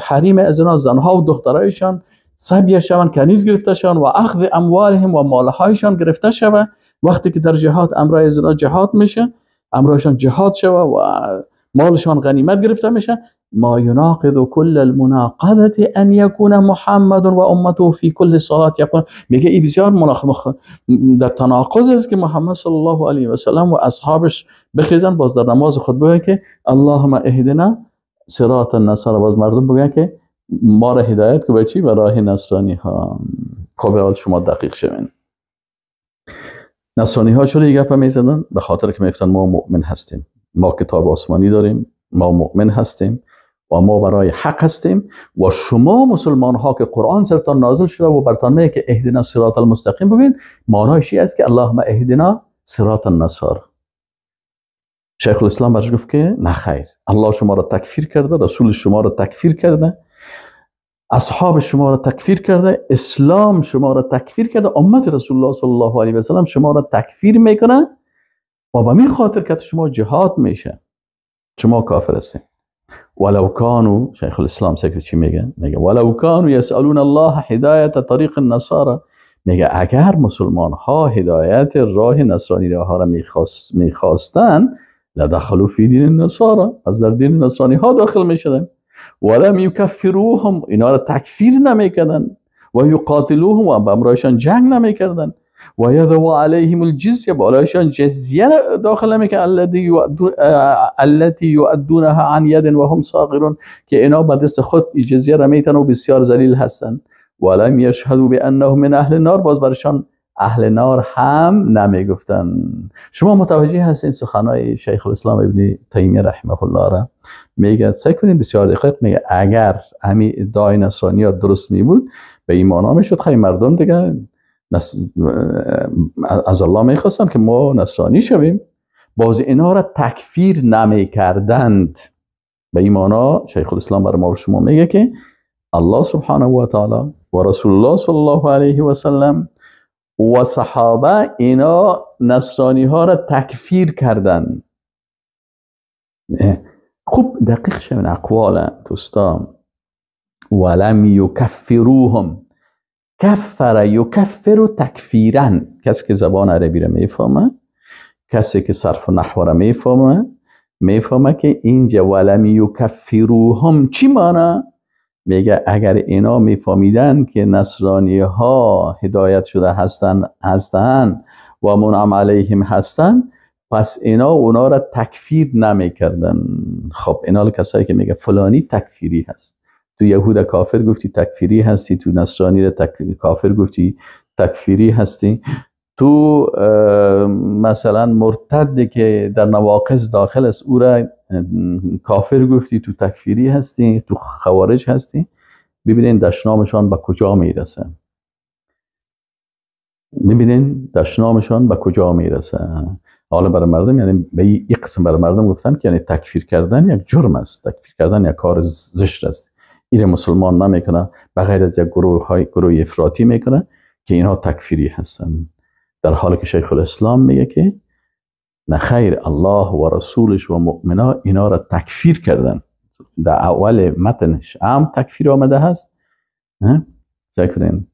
حریم از اینا زنها و دخترایشان سبی شوند، کنیز گرفته شوند، و اخذ اموالهم و مالهایشان گرفته شوند. وقتی که در جهاد امراه از اینا جهاد میشه، امرایشان جهاد شوه و مالشان غنیمت گرفته میشه. ما يناقض كل المناقضة ان يكون محمد و امته في كل صلاة يقول. میگه این بسیار در تناقض است که محمد صلی الله علیه و سلم و اصحابش بخیزن باز در نماز خود بگن که اللهم اهدنا صراط النصارى، باز مردم بگن که ما را هدایت کو به چی؟ به راه نصرانی ها. خب اول شما دقیق شوین. نصرانی ها چرا این گپ میزدن؟ به خاطر که میگفتن ما مؤمن هستیم، ما کتاب آسمانی داریم، ما مؤمن هستیم و ما برای حق هستیم، و شما مسلمان ها که قرآن سرتان نازل شده و برتان میگه که اهدنا صراط المستقیم، ببین معنایش است که اللهم اهدنا صراط النصارى. شیخ الاسلام برش گفت که نه خیر، الله شما را تکفیر کرده، رسول شما را تکفیر کرده، اصحاب شما را تکفیر کرده، اسلام شما را تکفیر کرده، امت رسول الله صلی الله علیه و سلم شما را تکفیر میکنه و به می خاطر که شما جهاد میشه، شما کافر هستین. ولو كانوا، شیخ الاسلام سکر چی میگه؟ میگه ولو كانوا يسالون الله هدایت طریق النصارى. میگه اگر مسلمان ها هدایت راه نصرانی ها را میخواستن، لدخلوا فی دین النصارى، از در دین نصرانی ها داخل میشدن. ولم یکفروهم، اینا را تکفیر نمیکردن، و یقاتلوهم، و به امرایشان جنگ نمیکردن، و یضع علیهم الجزیه، بالایشان جزیه داخل نمیکردن، التي یؤدونها عن ید و هم صاغرون، که اینا به دست خود جزیه را میتن و بسیار ذلیل هستند. ولم یشهدوا بانهم من اهل النار، باز برشان اهل نار هم نمیگفتن. شما متوجه هستین سخنای شیخ الاسلام ابن تیمیه رحمه الله را؟ میگه سعی کنین بسیار دقیق، میگه اگر همین ادعای نصرانیات درست می بود به ایمان میشد، خیلی مردم دیگه از الله میخواستن که ما نصرانی شویم، باز اینا را تکفیر نمیکردند. به ایمانا شیخ الاسلام برای ما و شما میگه که الله سبحانه و تعالی و رسول الله صلی الله علیه و سلم و صحابه اینا نصرانی ها را تکفیر کردن. خوب دقیق شوین اقوال دوستان. ولم یکفروهم، کفر یکفر تکفیرا، کسی که زبان عربی را میفهمه، کسی که صرف و نحو را میفهمه، میفهمه که اینجا ولم یکفروهم چی معنی؟ میگه اگر اینا میفهمیدن که نصرانی ها هدایت شده هستن و منعم علیهم هستن، پس اینا اونا را تکفیر نمیکردن. خب اینا کسایی که میگه فلانی تکفیری هست، تو یهود کافر گفتی تکفیری هستی، تو نصرانی را کافر گفتی تکفیری هستی، تو مثلا مرتد که در نواقض داخل است او را کافر گفتی، تو تکفیری هستی، تو خوارج هستی. ببینین دشنامشان به کجا میرسه، ببینین دشنامشان به کجا میرسه. حالا برای مردم، یعنی به یک قسم برای مردم گفتن که یعنی تکفیر کردن یک جرم است، تکفیر کردن یک کار زشت است، این مسلمان نمیکنه بغیر از یک گروه افراطی میکنه که اینها تکفیری هستن، در حالی که شیخ الاسلام میگه که نه خیر، الله و رسولش و مؤمنا اینا را تکفیر کردن. در اول متنش هم تکفیر آمده هست. سعی کنین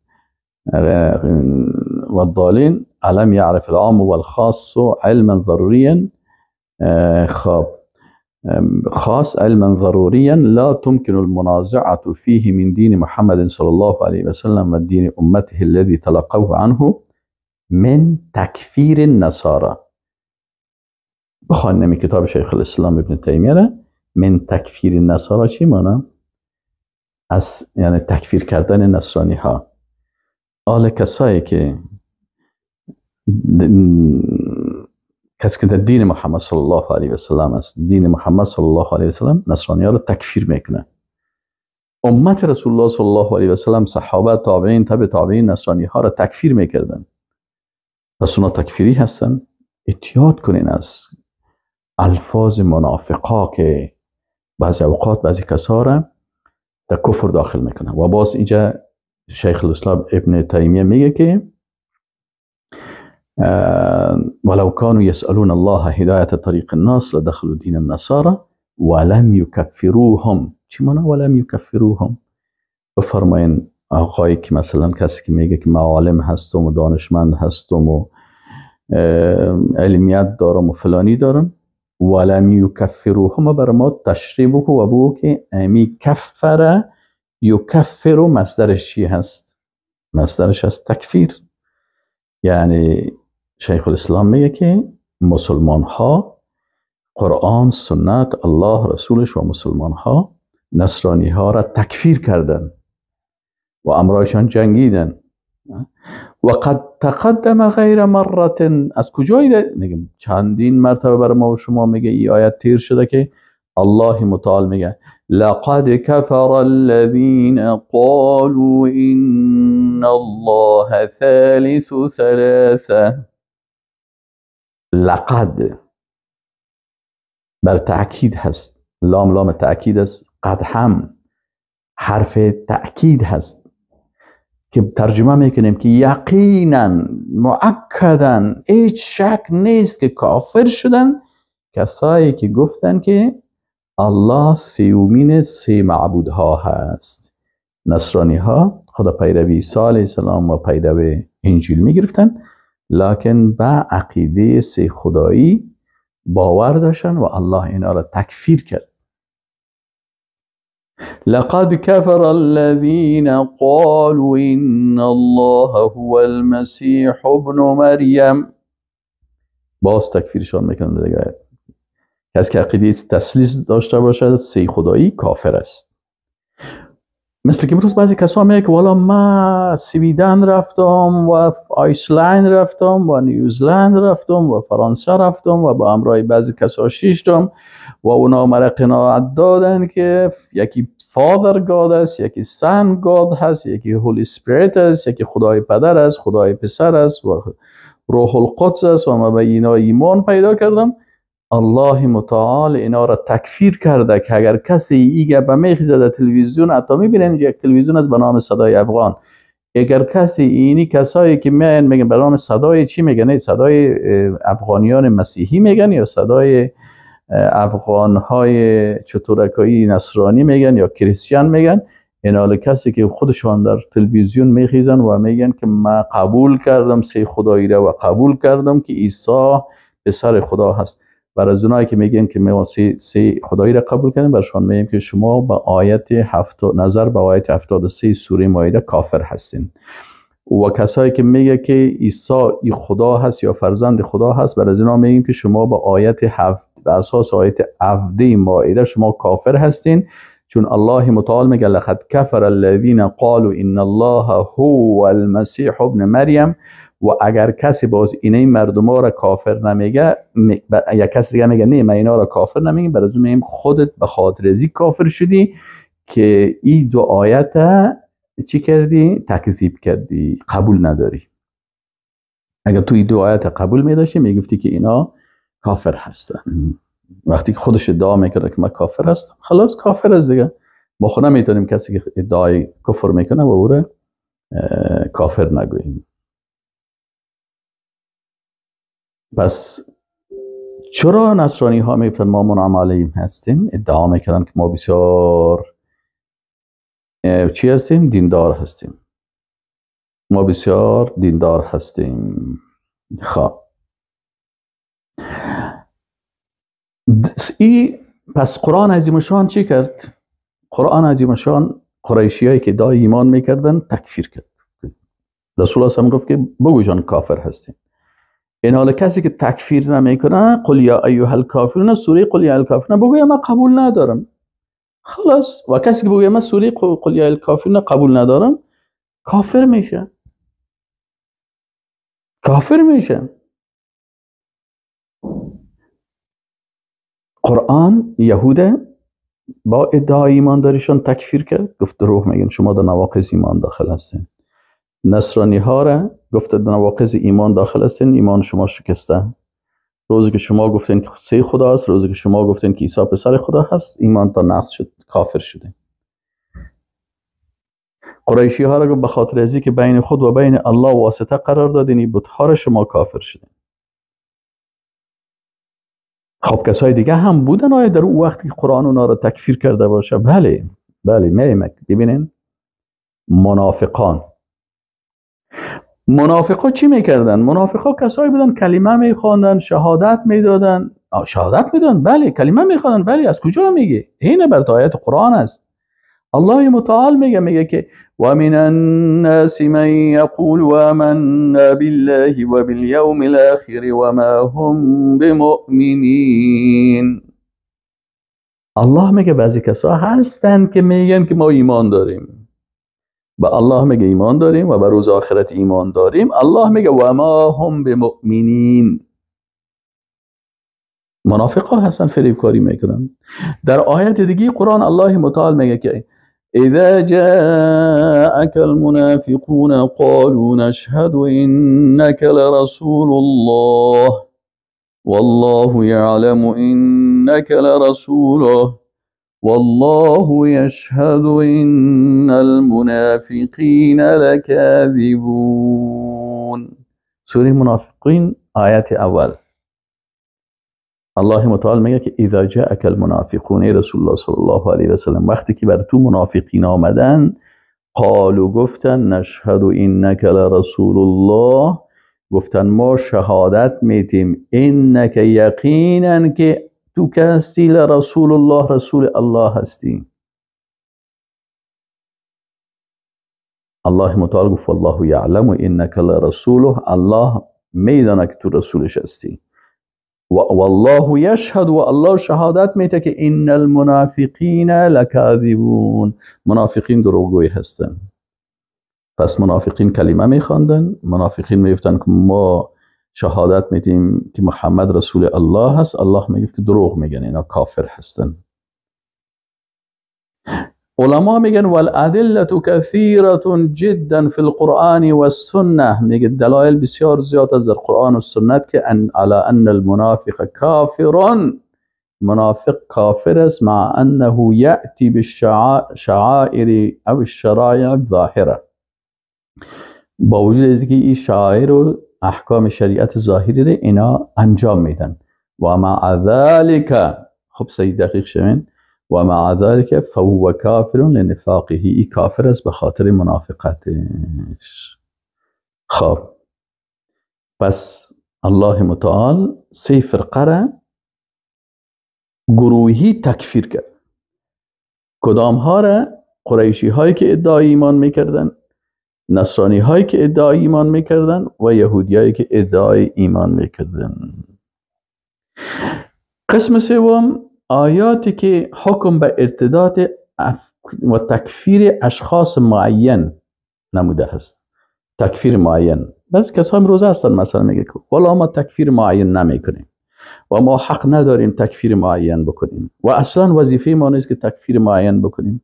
والضالین الم يعرف العام والخاص علما ضروريا، خب خاص علما ضروريا لا تمكن المنازعة فيه من دين محمد صلى الله عليه وسلم ودين أمته الذي تلقوه عنه من تکفیر النصارى. بخوان نمی کتاب شیخ الاسلام ابن تیمیه را، من تکفیر النصارى چی مانا؟ از یعنی تکفیر کردن نصرانی ها. آل کسایی که کسی که در دین محمد صلی الله علیه و سلم است، دین محمد صلی الله علیه و سلم نصرانی ها را تکفیر میکنه. امت رسول الله صلی الله علیه و سلم، صحابه، تابعین، تبع تابعین، نصرانی ها را تکفیر میکردن. پس اونا تکفیری هستن. احتیاط کنین از الفاظ منافقا که بعضی اوقات بعضی کسا را در کفر داخل میکنن. و باز اینجا شیخ الاسلام ابن تیمیه میگه که ولو كانوا يسألون الله هدایت طریق الناس لدخلوا دین النصارى ولم يكفروهم. چی معنی ولم يكفروهم؟ بفرمایین آقایی که مثلا کسی که میگه که من عالم هستم و دانشمند هستم و علمیت دارم و فلانی دارم، ولم یکفروهم بر ما تشریح بکو و بگو که امی کفر یکفر مصدرش چی هست؟ مصدرش هست تکفیر. یعنی شیخ الاسلام میگه که مسلمان ها قرآن، سنت، الله، رسولش و مسلمان ها نصرانی ها را تکفیر کردن و امرایشان جنگیدن. و قد تقدم غیر مره. از کجایی میگه؟ چندین مرتبه برای ما و شما میگه ای آیت تیر شده که الله متعال میگه لقد كفر الذين قالوا إن الله ثالث ثلاثة. لقد بر تأکید هست، لام لام تأکید است، قد هم حرف تأکید هست که ترجمه میکنیم که یقینا مؤکدا هیچ شک نیست که کافر شدن کسایی که گفتن که الله سیومین سه معبودها هست. نصرانی ها خدا پیروی عیسی علیه السلام و پیروی انجیل میگرفتن، لکن به عقیده سه خدایی باور داشتن و الله اینا را تکفیر کرد. لقد كفر الذين قالوا إن الله هو المسيح ابن مریم. باز تکفیرشان میکنن دیگه. کسی که عقیده تثلیث داشته باشد، سه خدایی، کافر است. مثل که امروز بعضی کسا میگه که والا ما سویدن رفتم و آیسلند رفتم و نیوزلند رفتم و فرانسه رفتم و با همراه بعضی کسا شیشتم و اونا مرا قناعت دادن که یکی Father God است، یکی Son God هست، یکی Holy Spirit است، یکی خدای پدر است، خدای پسر است و روح القدس است و ما به اینا ایمان پیدا کردم. الله متعال اینا را تکفیر کرده که اگر کسی ای گپ میخیزه در تلویزیون، حتی میبینن یک تلویزیون از به نام صدای افغان، اگر کسی اینی کسایی که میان میگن به نام صدای چی میگن؟ صدای افغانیان مسیحی میگن یا صدای افغانهای چطورکایی نصرانی میگن یا کریستیان میگن، اینا کسی که خودشان در تلویزیون میخیزن و میگن که من قبول کردم سه خدایی را و قبول کردم که عیسی پسر خدا هست. برای از اونایی که میگن که ما سه خدایی را قبول کردیم، برشان میگیم که شما به آیت نظر به آیت 73 سوره مائده کافر هستین. و کسایی که میگه که عیسی ای خدا هست یا فرزند خدا هست، برای از اینا میگیم که شما به آیت 7 به اساس آیت 17 مائده شما کافر هستین، چون الله متعال میگه لقد کفر الذین قالوا ان الله هو المسیح ابن مریم. و اگر کسی باز اینه مردم ها را کافر نمیگه، یا کسی دیگه میگه نه من اینا را کافر نمیگم، برای از میگیم خودت به خاطر ازی کافر شدی که این دو آیت چی کردی؟ تکذیب کردی، قبول نداری. اگر تو این دو آیت قبول میداشتی میگفتی که اینا کافر هستن. وقتی که خودش ادعا میکنه که من کافر هستم، خلاص کافر است دیگه. ما خود نمیتونیم کسی که ادعای کفر میکنه و او را کافر نگوییم. پس چرا نصرانی ها میگفتن ما منعم علیهم هستیم؟ ادعا میکردن که ما بسیار چی هستیم؟ دیندار هستیم، ما بسیار دیندار هستیم. خب ای پس قرآن عظیم شان چی کرد؟ قرآن عظیم شان قریشی هایی که ادعای ایمان میکردن تکفیر کرد. رسول الله گفت که بگو جان کافر هستیم. این حال کسی که تکفیر نمیکنه، قل یا ایها الکافرون، سوره قل یا الکافرون بگو من قبول ندارم، خلاص. و کسی که بگه من سوره قل یا الکافرون قبول ندارم، کافر میشه، کافر میشه. قرآن یهود با ادعای ایمانداریشان تکفیر کرد، گفت دروغ میگن، شما در نواقض ایمان داخل هستین. نصرانی ها را گفت در نواقض ایمان داخل هستین، ایمان شما شکسته. روزی که شما گفتین که سه خدا است، روزی که شما گفتین که عیسی پسر خدا هست، ایمان تا نقض شد، کافر شده. قریشی ها را گفت به خاطر ازی که بین خود و بین الله واسطه قرار دادین، این بت‌ها را شما کافر شدین. خب کسای دیگه هم بودن آیا در اون وقتی قرآن اونا را تکفیر کرده باشه؟ بله بله، میمک ببینین منافقان. منافقا چی میکردن؟ منافقا کسایی بودن کلمه میخواندن، شهادت میدادن. شهادت میدادن، بله، کلمه میخواندن، بله. از کجا میگه؟ اینه بر آیت قرآن است. الله متعال میگه که و من الناس من یقول آمنا بالله وبالیوم الاخر وما هم بمؤمنین. الله میگه بعضی کسا هستن که میگن که ما ایمان داریم، به الله میگه ایمان داریم و به روز آخرت ایمان داریم. الله میگه و ما هم بمؤمنین. منافقا هستن، فریبکاری میکنن. در آیت دیگه قرآن الله متعال میگه که اذا جاءك المنافقون قالوا نشهد انك لرسول الله والله يعلم انك لرسوله والله يشهد ان المنافقین لكاذبون. سوره منافقین آیت اول. الله متعال میگه که اذا جاءك المنافقون، ای رسول الله صلی الله علیه و سلم، وقتی که بر تو منافقین آمدن، قالوا گفتن نشهد انک لرسول الله، گفتن ما شهادت میتیم، انک یقینا که تو که هستی، لرسول الله، رسول الله هستی. الله متعال گفت الله یعلم انک لرسوله، الله میدانه که تو رسولش هستی. والله یشهد، و الله شهادت میده که ان المنافقین لکاذبون، منافقین دروغگوی هستن. پس منافقین کلمه میخواندن، منافقین میگفتن که ما شهادت میدیم که محمد رسول الله هست، الله میگه که دروغ میگن، اینا کافر هستن. علما میگن والادله کثیره جدا فی القرآن والسنه، میگه دلایل بسیار زیاد از در قرآن و سنت که ان علی ان المنافق کافر، منافق کافر است، مع انه یأتی بالشعائر او الشرایع الظاهره، با وجود از اینکه این شعائر و احکام شریعت ظاهری رو اینا انجام میدن. و مع ذلك، خب سید دقیق شوین، و مع ذلك فهو کافر لنفاقه، ای کافر است به خاطر منافقتش. خب پس الله متعال سه فرقه را گروهی تکفیر کرد. کدام ها را؟ قریشی هایی که ادعای ایمان میکردن، نصرانی هایی که ادعای ایمان میکردن و یهودی هایی که ادعای ایمان میکردن. قسم سوم آیاتی که حکم به ارتداد و تکفیر اشخاص معین نموده است. تکفیر معین، بعضی کسا امروز هستن مثلا میگه که والا ما تکفیر معین نمیکنیم و ما حق نداریم تکفیر معین بکنیم و اصلا وظیفه ما نیست که تکفیر معین بکنیم.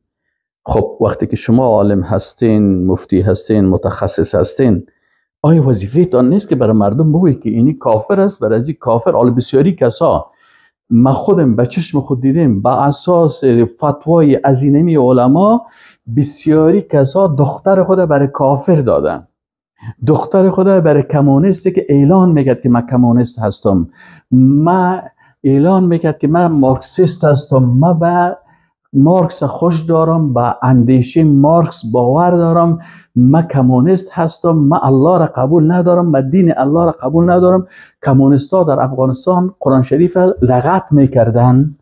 خب وقتی که شما عالم هستین، مفتی هستین، متخصص هستین، آیا وظیفه تان نیست که برای مردم بگویید که اینی کافر است، برای از این کافر؟ حالا بسیاری کسا ما خودم به چشم خود دیدیم، به اساس فتوای عزینمی علما بسیاری کسا دختر خود برای کافر دادن، دختر خود برای کمونیستی که اعلان میکرد که من کمونیست هستم، من اعلان میکرد که من مارکسیست هستم، من به مارکس خوش دارم، به اندیشه مارکس باور دارم، من کمونیست هستم، من الله را قبول ندارم، من دین الله را قبول ندارم. کمونیست ها در افغانستان قرآن شریف لغت میکردن،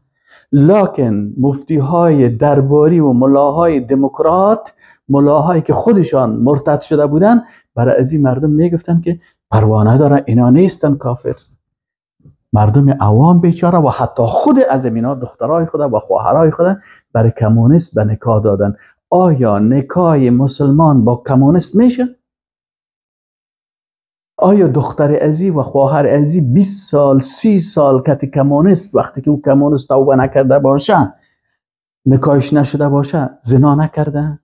لکن مفتی های درباری و ملاهای دموکرات، ملاهایی که خودشان مرتد شده بودن، برای از این مردم میگفتن که پروا نداره، اینا نیستن کافر. مردم عوام بیچاره و حتی خود از اینا دخترای خود و خواهرای خود برای کمونیست به نکاح دادن. آیا نکاح مسلمان با کمونیست میشه؟ آیا دختر ازی و خواهر ازی 20 سال 30 سال کت کمونیست، وقتی که او کمونیست توبه نکرده باشه، نکاحش نشده باشه، زنا نکرده؟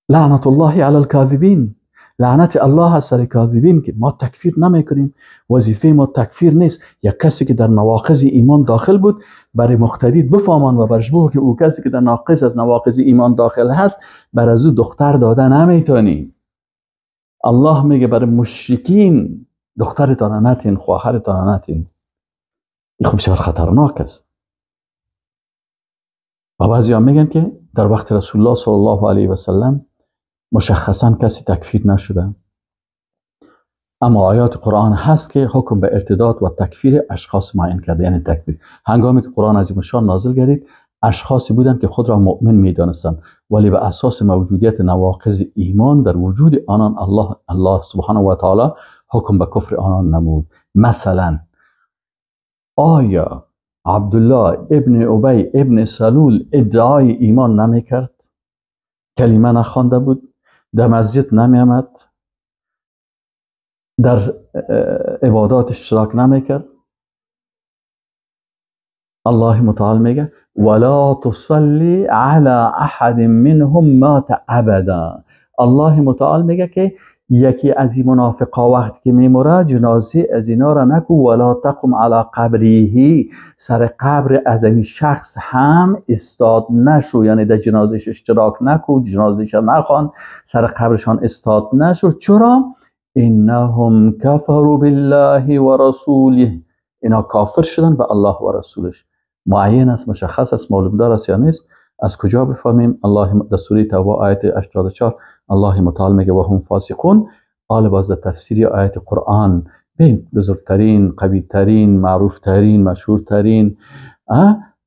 لعنت الله علی الکاذبین، لعنت الله از سر کاذبین که ما تکفیر نمیکنیم، وظیفه ما تکفیر نیست. یک کسی که در نواقض ایمان داخل بود برای مقتدی بفهمان و برش بگو که او کسی که در ناقض از نواقض ایمان داخل هست بر از او دختر داده نمیتونی. الله میگه برای مشرکین دخترتان نتین، خواهرتان نتین. این خب بسیار خطرناک است. و بعضی ها میگن که در وقت رسول الله صلی الله علیه و سلم مشخصا کسی تکفیر نشده، اما آیات قرآن هست که حکم به ارتداد و تکفیر اشخاص معین کرده. یعنی تکفیر هنگامی که قرآن عظیم الشان نازل گردید، اشخاصی بودند که خود را مؤمن میدانستند، ولی به اساس موجودیت نواقض ایمان در وجود آنان الله سبحانه و تعالی حکم به کفر آنان نمود. مثلا آیا عبدالله ابن ابی ابن سلول ادعای ایمان نمیکرد؟ کلمه نخوانده بود، در مسجد نمیامد، در عبادات اشتراک نمیکرد؟ الله متعال میگه ولا تصلی علی احد منهم مات ابدا. الله متعال میگه که یکی از این منافقا وقتی که میموره جنازه از اینا را نکو، ولا تقم علی قبره، سر قبر از این شخص هم استاد نشو، یعنی در جنازهش اشتراک نکو، جنازهش نخوان، سر قبرشان استاد نشو. چرا؟ انهم کفروا بالله و رسوله، اینا کافر شدن به الله و رسولش. معین است، مشخص است، معلوم دار است یا نیست؟ از کجا بفهمیم؟ الله در سوره توبه آیت 84 الله متعال میگه و هم فاسقون. آل باز در تفسیر آیت قرآن بین بزرگترین، قویترین، معروفترین، مشهورترین،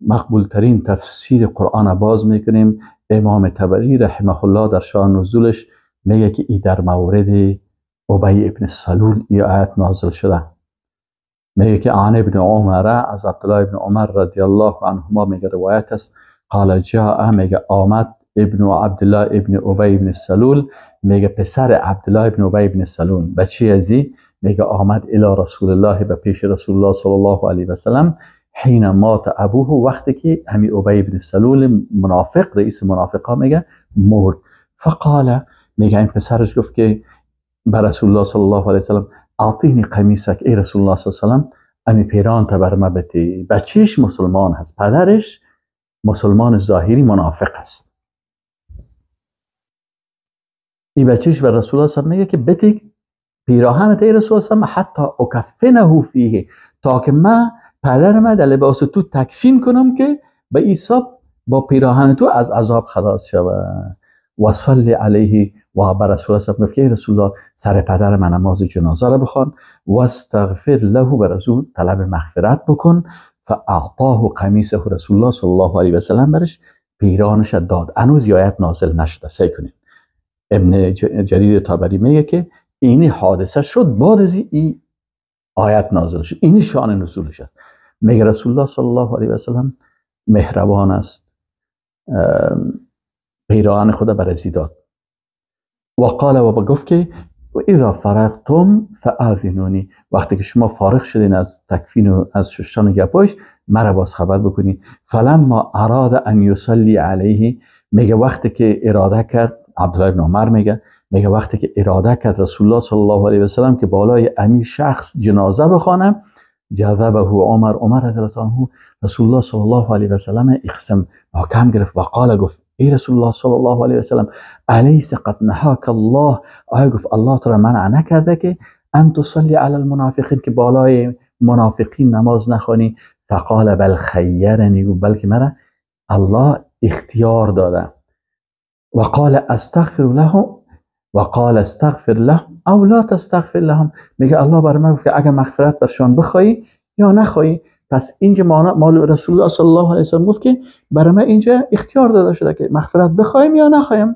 مقبولترین تفسیر قرآن باز میکنیم. امام طبری رحمه الله در شان نزولش میگه که ای در مورد ابی ابن سلول ای آیت نازل شده. میگه که عن ابن عمر، از عبدالله ابن عمر رضی الله عنهما میگه روایت است، قال جاء، میگه آمد ابن عبدالله ابن ابی ابن سلول، میگه پسر عبدالله ابن ابی ابن سلول، بچه ازی، میگه آمد الی رسول الله، به پیش رسول الله صلی الله علیه و سلم، حین مات ابوه، وقتی که همی ابی ابن سلول منافق، رئیس منافقا، میگه مرد. فقال، میگه این پسرش گفت که به رسول الله صلی الله علیه و سلم اعطینی قمیصک، ای رسول الله صلی الله علیه و سلم امی پیران تا بر ما بتی. بچهش مسلمان هست، پدرش مسلمان ظاهری منافق است. این بچهش بر رسول الله صلی الله علیه و میگه که بتی پیراهنت ای رسول الله صلی الله علیه و حتی اکفنه فیه، تا که من پدر من در لباس تو تکفین کنم که به ایساب با پیراهن تو از عذاب خلاص شود. و صلی علیه، و بر رسول الله صلی الله علیه و گفت رسول الله سر پدر من نماز جنازه را بخوان، و استغفر له، بر از او طلب مغفرت بکن. فاعطاه قمیصه، رسول الله صلی الله علیه و سلم برش پیرانش داد. هنوز آیت نازل نشده. سعی کنید ابن جریر طبری میگه که اینی حادثه شد بعد از این آیت نازل شد، اینی شان نزولش است. میگه رسول الله صلی الله علیه و سلم مهربان است، پیراهن خدا بر ازی داد. و قال، و گفت که و اذا فرغتم فآذنونی، وقتی که شما فارغ شدین از تکفین و از شستن گپایش مرا باز خبر بکنی. فلما اراد ان یصلی علیه، میگه وقتی که اراده کرد، عبدالله بن عمر میگه وقتی که اراده کرد رسول الله صلی الله علیه و سلم که بالای امی شخص جنازه بخوانه، جذبه عمر، عمر رضی الله عنه رسول الله صلی الله علیه و سلم اقسم محکم گرفت و قال، گفت ای رسول الله صلی الله علیه و سلم الیس قد نهاک الله، آیا گفت الله تو را منع نکرده که ان تصلی علی المنافقین، که بالای منافقین نماز نخوانی؟ فقال بل خیرنی، گفت بلکه مرا الله اختیار داده. و قال استغفر لهم، و قال استغفر لهم او لا تستغفر لهم، میگه الله برای من گفت که اگر مغفرت برشان بخوای یا نخوای. پس اینجا مال رسول الله صلی الله علیه و سلم گفت که برای من اینجا اختیار داده شده که مغفرت بخوایم یا نخوایم.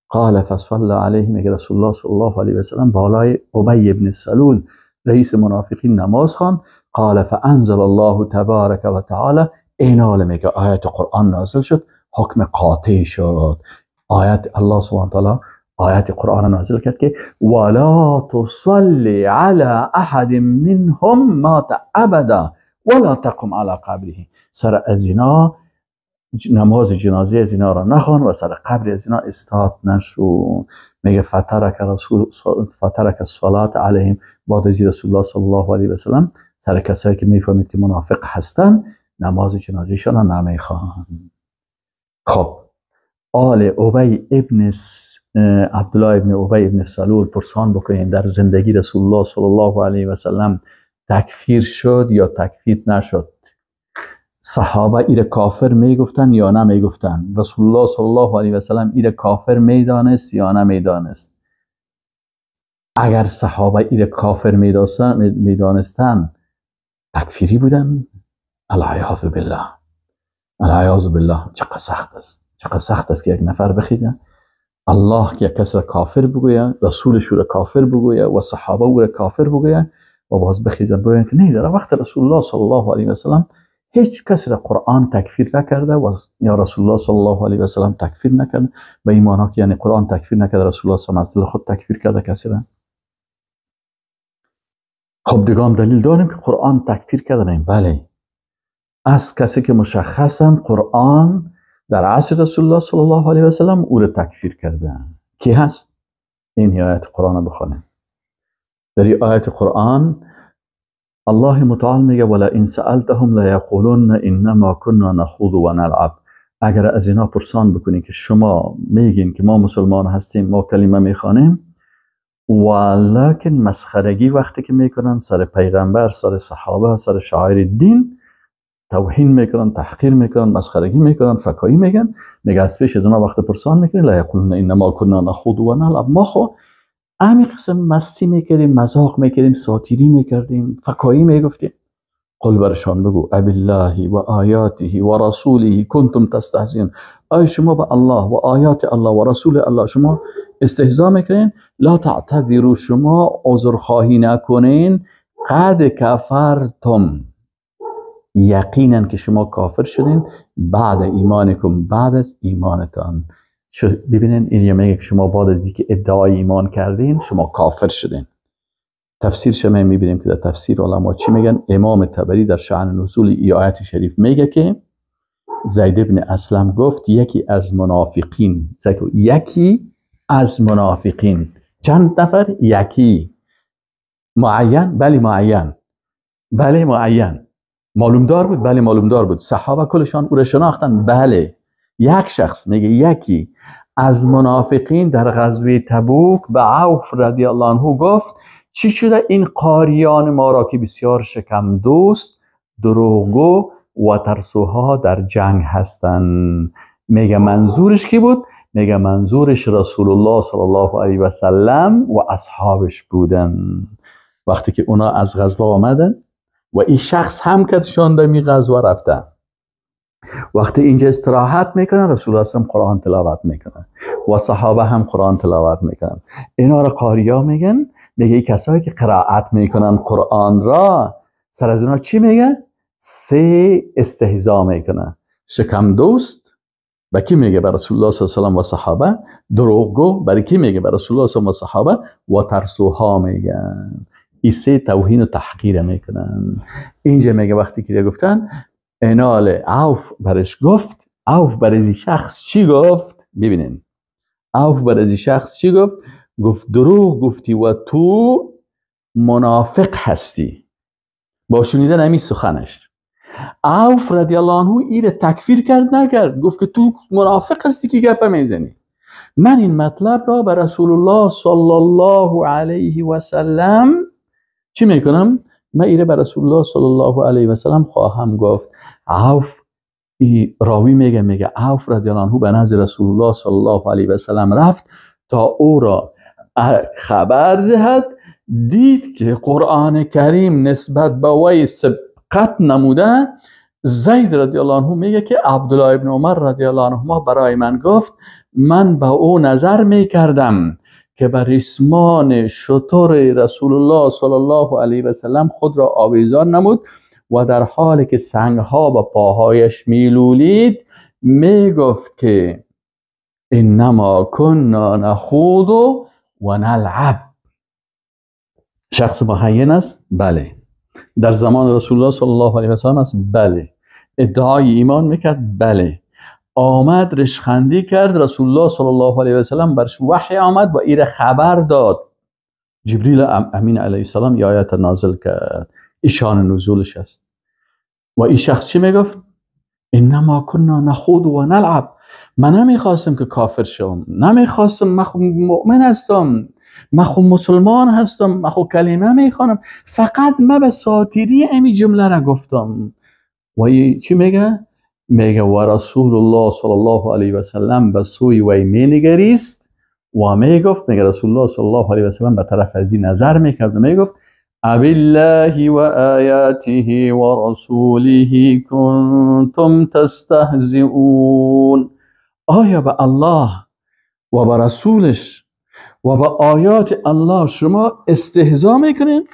قال فصلى علیه، میگه رسول الله صلی الله علیه و سلم بالای ابی ابن سلول رئیس منافقین نماز خواند. قال فانزل الله تبارک و تعالی، اینال میگه آیت قرآن نازل شد، حکم قاطع شد. آیت الله سبحانه و تعالی آیت قرآن نازل کرد که ولا تصلی علی احد منهم مات ابدا ولا تقم علی قبره. سر از اینا نماز جنازه از اینا را نخوان و سر قبر از اینا استاد نشو. میگه فترک رسول فترک الصلاه علیهم. بعد از رسول الله صلی الله علیه و سلم سر کسایی که میفهمید که منافق هستن نماز جنازهشان را نمیخوان. خب آل ابی ابن عبدالله ابن ابی ابن سلول پرسان بکنین در زندگی رسول الله صلی الله علیه و سلم تکفیر شد یا تکفیر نشد؟ صحابه ایر کافر میگفتن یا نمیگفتن؟ رسول الله صلی الله علیه و سلم ایر کافر میدانست یا نمیدانست؟ اگر صحابه ایر کافر میدانستن تکفیری بودن؟ العیاذ بالله، العیاذ بالله. چقدر سخت است، چقدر سخت است که یک نفر بخیزه الله که یک کس را کافر بگویه، رسولش را کافر بگویه و صحابه او را کافر بگویه و باز بخیزن بگوین که نه، در وقت رسول الله صلی الله علیه و سلم هیچ کس را قرآن تکفیر نکرده و یا رسول الله صلی الله علیه و سلم تکفیر نکرده. به این معنی که یعنی قرآن تکفیر نکرده، رسول الله صلی الله علیه و سلم خود تکفیر کرده کسی را. خب دیگه هم دلیل داریم که قرآن تکفیر کرده؟ نه، بله، از کسی که مشخصا قرآن در عصر رسول الله صلی الله علیه و سلم او را تکفیر کرده. کی هست؟ این آیت قرآن بخوانیم. در این آیت قرآن الله متعال میگه ولا ان سألتهم لیقولن انما كنا نخوض و نلعب. اگر از اینا پرسان بکنی که شما میگین که ما مسلمان هستیم، ما کلمه میخوانیم، ولکن مسخرگی وقتی که میکنن سر پیغمبر، سر صحابه، سر شعائر دین توهین میکنن، تحقیر میکنن، مسخرگی میکنن، فکایی میگن، میگه از پیش از اونا وقت پرسان میکنن لا یقولون انما كنا نخوض و نلعب. ما خو همین قسم مستی میکردیم، مذاق میکردیم، ساتیری میکردیم، فکایی میگفتیم. قل برشان بگو ابی الله و آیاته و رسوله کنتم تستهزئون. آیا شما به الله و آیات الله و رسول الله شما استهزا میکنین؟ لا تعتذروا، شما عذرخواهی نکنین. قد کفرتم، یقینا که شما کافر شدین بعد ایمانکم، بعد از ایمانتان. ببینین این میگه که شما بعد از اینکه ادعای ایمان کردین شما کافر شدین. تفسیر شما میبینیم که در تفسیر علما چی میگن. امام طبری در شأن نزول ای آیت شریف میگه که زید ابن اسلم گفت یکی از منافقین، یکی از منافقین، چند نفر؟ یکی معین، بله معین، بله معین، معلوم دار بود، بله معلوم دار بود، صحابه کلشان او را شناختن، بله. یک شخص میگه یکی از منافقین در غزوه تبوک به عوف رضی الله عنه گفت چی شده این قاریان ما را که بسیار شکم دوست، دروغگو و ترسوها در جنگ هستند. میگه منظورش کی بود؟ میگه منظورش رسول الله صلی الله علیه و سلم و اصحابش بودن. وقتی که اونا از غزوه آمدن و این شخص هم که شان می غزوه رفتن، وقتی اینجا استراحت میکنن رسول الله صلی قرآن تلاوت میکنن و صحابه هم قرآن تلاوت میکنن. اینا را قاریا میگن. میگه این کسایی که قرائت میکنن قرآن را سر از اینا چی میگه؟ سه استهزا میکنن. شکم دوست به کی میگه؟ به رسول الله صلی الله علیه و سلم و صحابه. دروغگو برای کی میگه؟ به رسول الله صلی الله علیه و صحابه. و ترسوها میگن. این سه توهین و تحقیر میکنن. اینجا میگه وقتی که گفتن انال عوف برش گفت، عوف برای شخص چی گفت؟ ببینین عوف برای شخص چی گفت؟ گفت دروغ گفتی و تو منافق هستی. با شنیدن همین سخنش عوف رضی الله عنه ایره تکفیر کرد نکرد، گفت که تو منافق هستی که گپ میزنی. من این مطلب را به رسول الله صلی الله علیه و سلم چی میکنم؟ من ایره به رسول الله صلی الله علیه و سلم خواهم گفت. عوف راوی میگه، میگه عوف رضی الله عنه به نزد رسول الله صلی الله علیه و سلم رفت تا او را خبر دهد. دید که قرآن کریم نسبت به وی سبقت نموده. زید رضی الله عنه میگه که عبدالله ابن عمر رضی الله عنهما برای من گفت من به او نظر میکردم که بر ریسمان شتر رسول الله صلی الله علیه و سلم خود را آویزان نمود و در حالی که سنگها به پاهایش میلولید میگفت که انما كنا نخوض و نلعب. شخص معین است؟ بله. در زمان رسول الله صلی الله علیه و سلم است؟ بله. ادعای ایمان میکرد؟ بله. آمد رشخندی کرد، رسول الله صلی الله علیه و سلم برش وحی آمد و ایره خبر داد. جبریل امین علیه السلام ای آیت نازل کرد، ایشان نزولش است. و این شخص چی میگفت؟ انما كنا نخوض و نلعب. من نمیخواستم که کافر شوم، نمیخواستم، من خب مؤمن هستم، من خب مسلمان هستم، من خب کلمه میخوانم، فقط من به ساتیری امی جمله را گفتم. و ای چی میگه؟ میگه و رسول الله صلی الله علیه و سلم به سوی وی مینگریست و میگفت، میگه رسول الله صلی الله علیه و سلم به طرف ازی نظر میکرد و میگفت أبالله وآياته ورسوله كنتم تستهزئون. آیا به الله و به رسولش و به آیات الله شما استهزا میکنین؟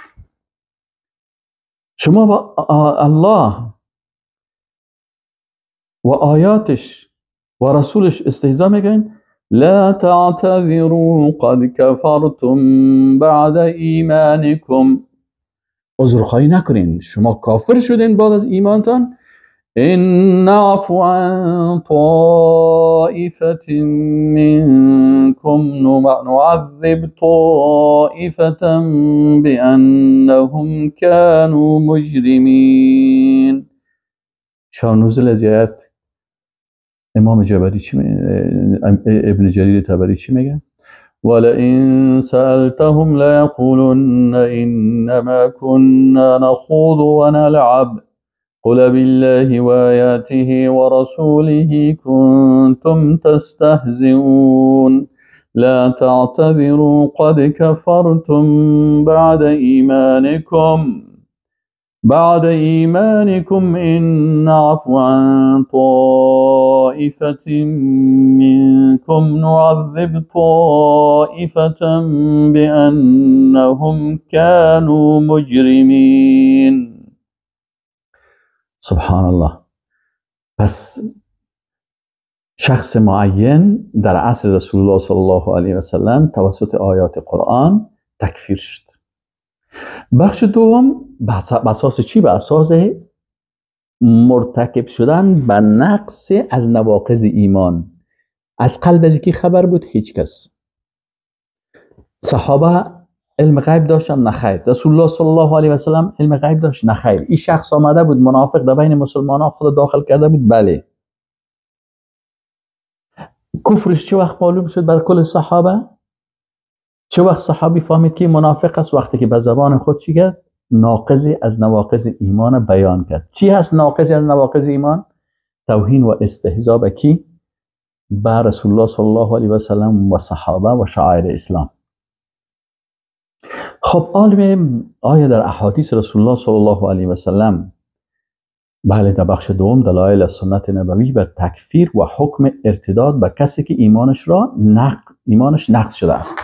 شما با الله و آیاتش و رسولش استهزا میکنین؟ لا تعتذروا قد كفرتم بعد ایمانكم. عذرخواهی نکنین، شما کافر شدین بعد از ایمانتان. ان نعفو عن طائفة منكم نعذب طائفة بأنهم كانوا مجرمين. شان نزول از آیت امام جبری چی ابن جریر طبری چی میگه؟ ولئن سألتهم ليقولن إنما كنا نخوض ونلعب قل بالله وآياته ورسوله كنتم تستهزئون لا تعتذروا قد كفرتم بعد إيمانكم إن نعفو عن طائفة منكم نعذب طائفة بأنهم كانوا مجرمين. سبحان الله. پس شخص معین در عصر رسول الله صلی الله علیه و سلم توسط آیات قرآن تکفیر شد. بخش دوم به اساس چی؟ به اساس مرتکب شدن به نقص از نواقض ایمان. از قلب از کی خبر بود؟ هیچ کس. صحابه علم غیب داشتن؟ نخیر. رسول الله صلی الله علیه و سلم علم غیب داشت؟ نخیر. این شخص آمده بود منافق در بین مسلمان ها خود داخل کرده بود؟ بله. کفرش چه وقت معلوم شد بر کل صحابه؟ چه وقت صحابی فهمید که منافق است؟ وقتی که به زبان خود چی کرد؟ ناقضی از نواقض ایمان بیان کرد. چی هست ناقضی از نواقض ایمان؟ توهین و استهزا به کی؟ به رسول الله صلی الله علیه و سلم و صحابه و شعائر اسلام. خب عالم آیا در احادیث رسول الله صلی الله علیه و سلم، بله، در بخش دوم دلایل سنت نبوی بر تکفیر و حکم ارتداد به کسی که ایمانش نقض شده است.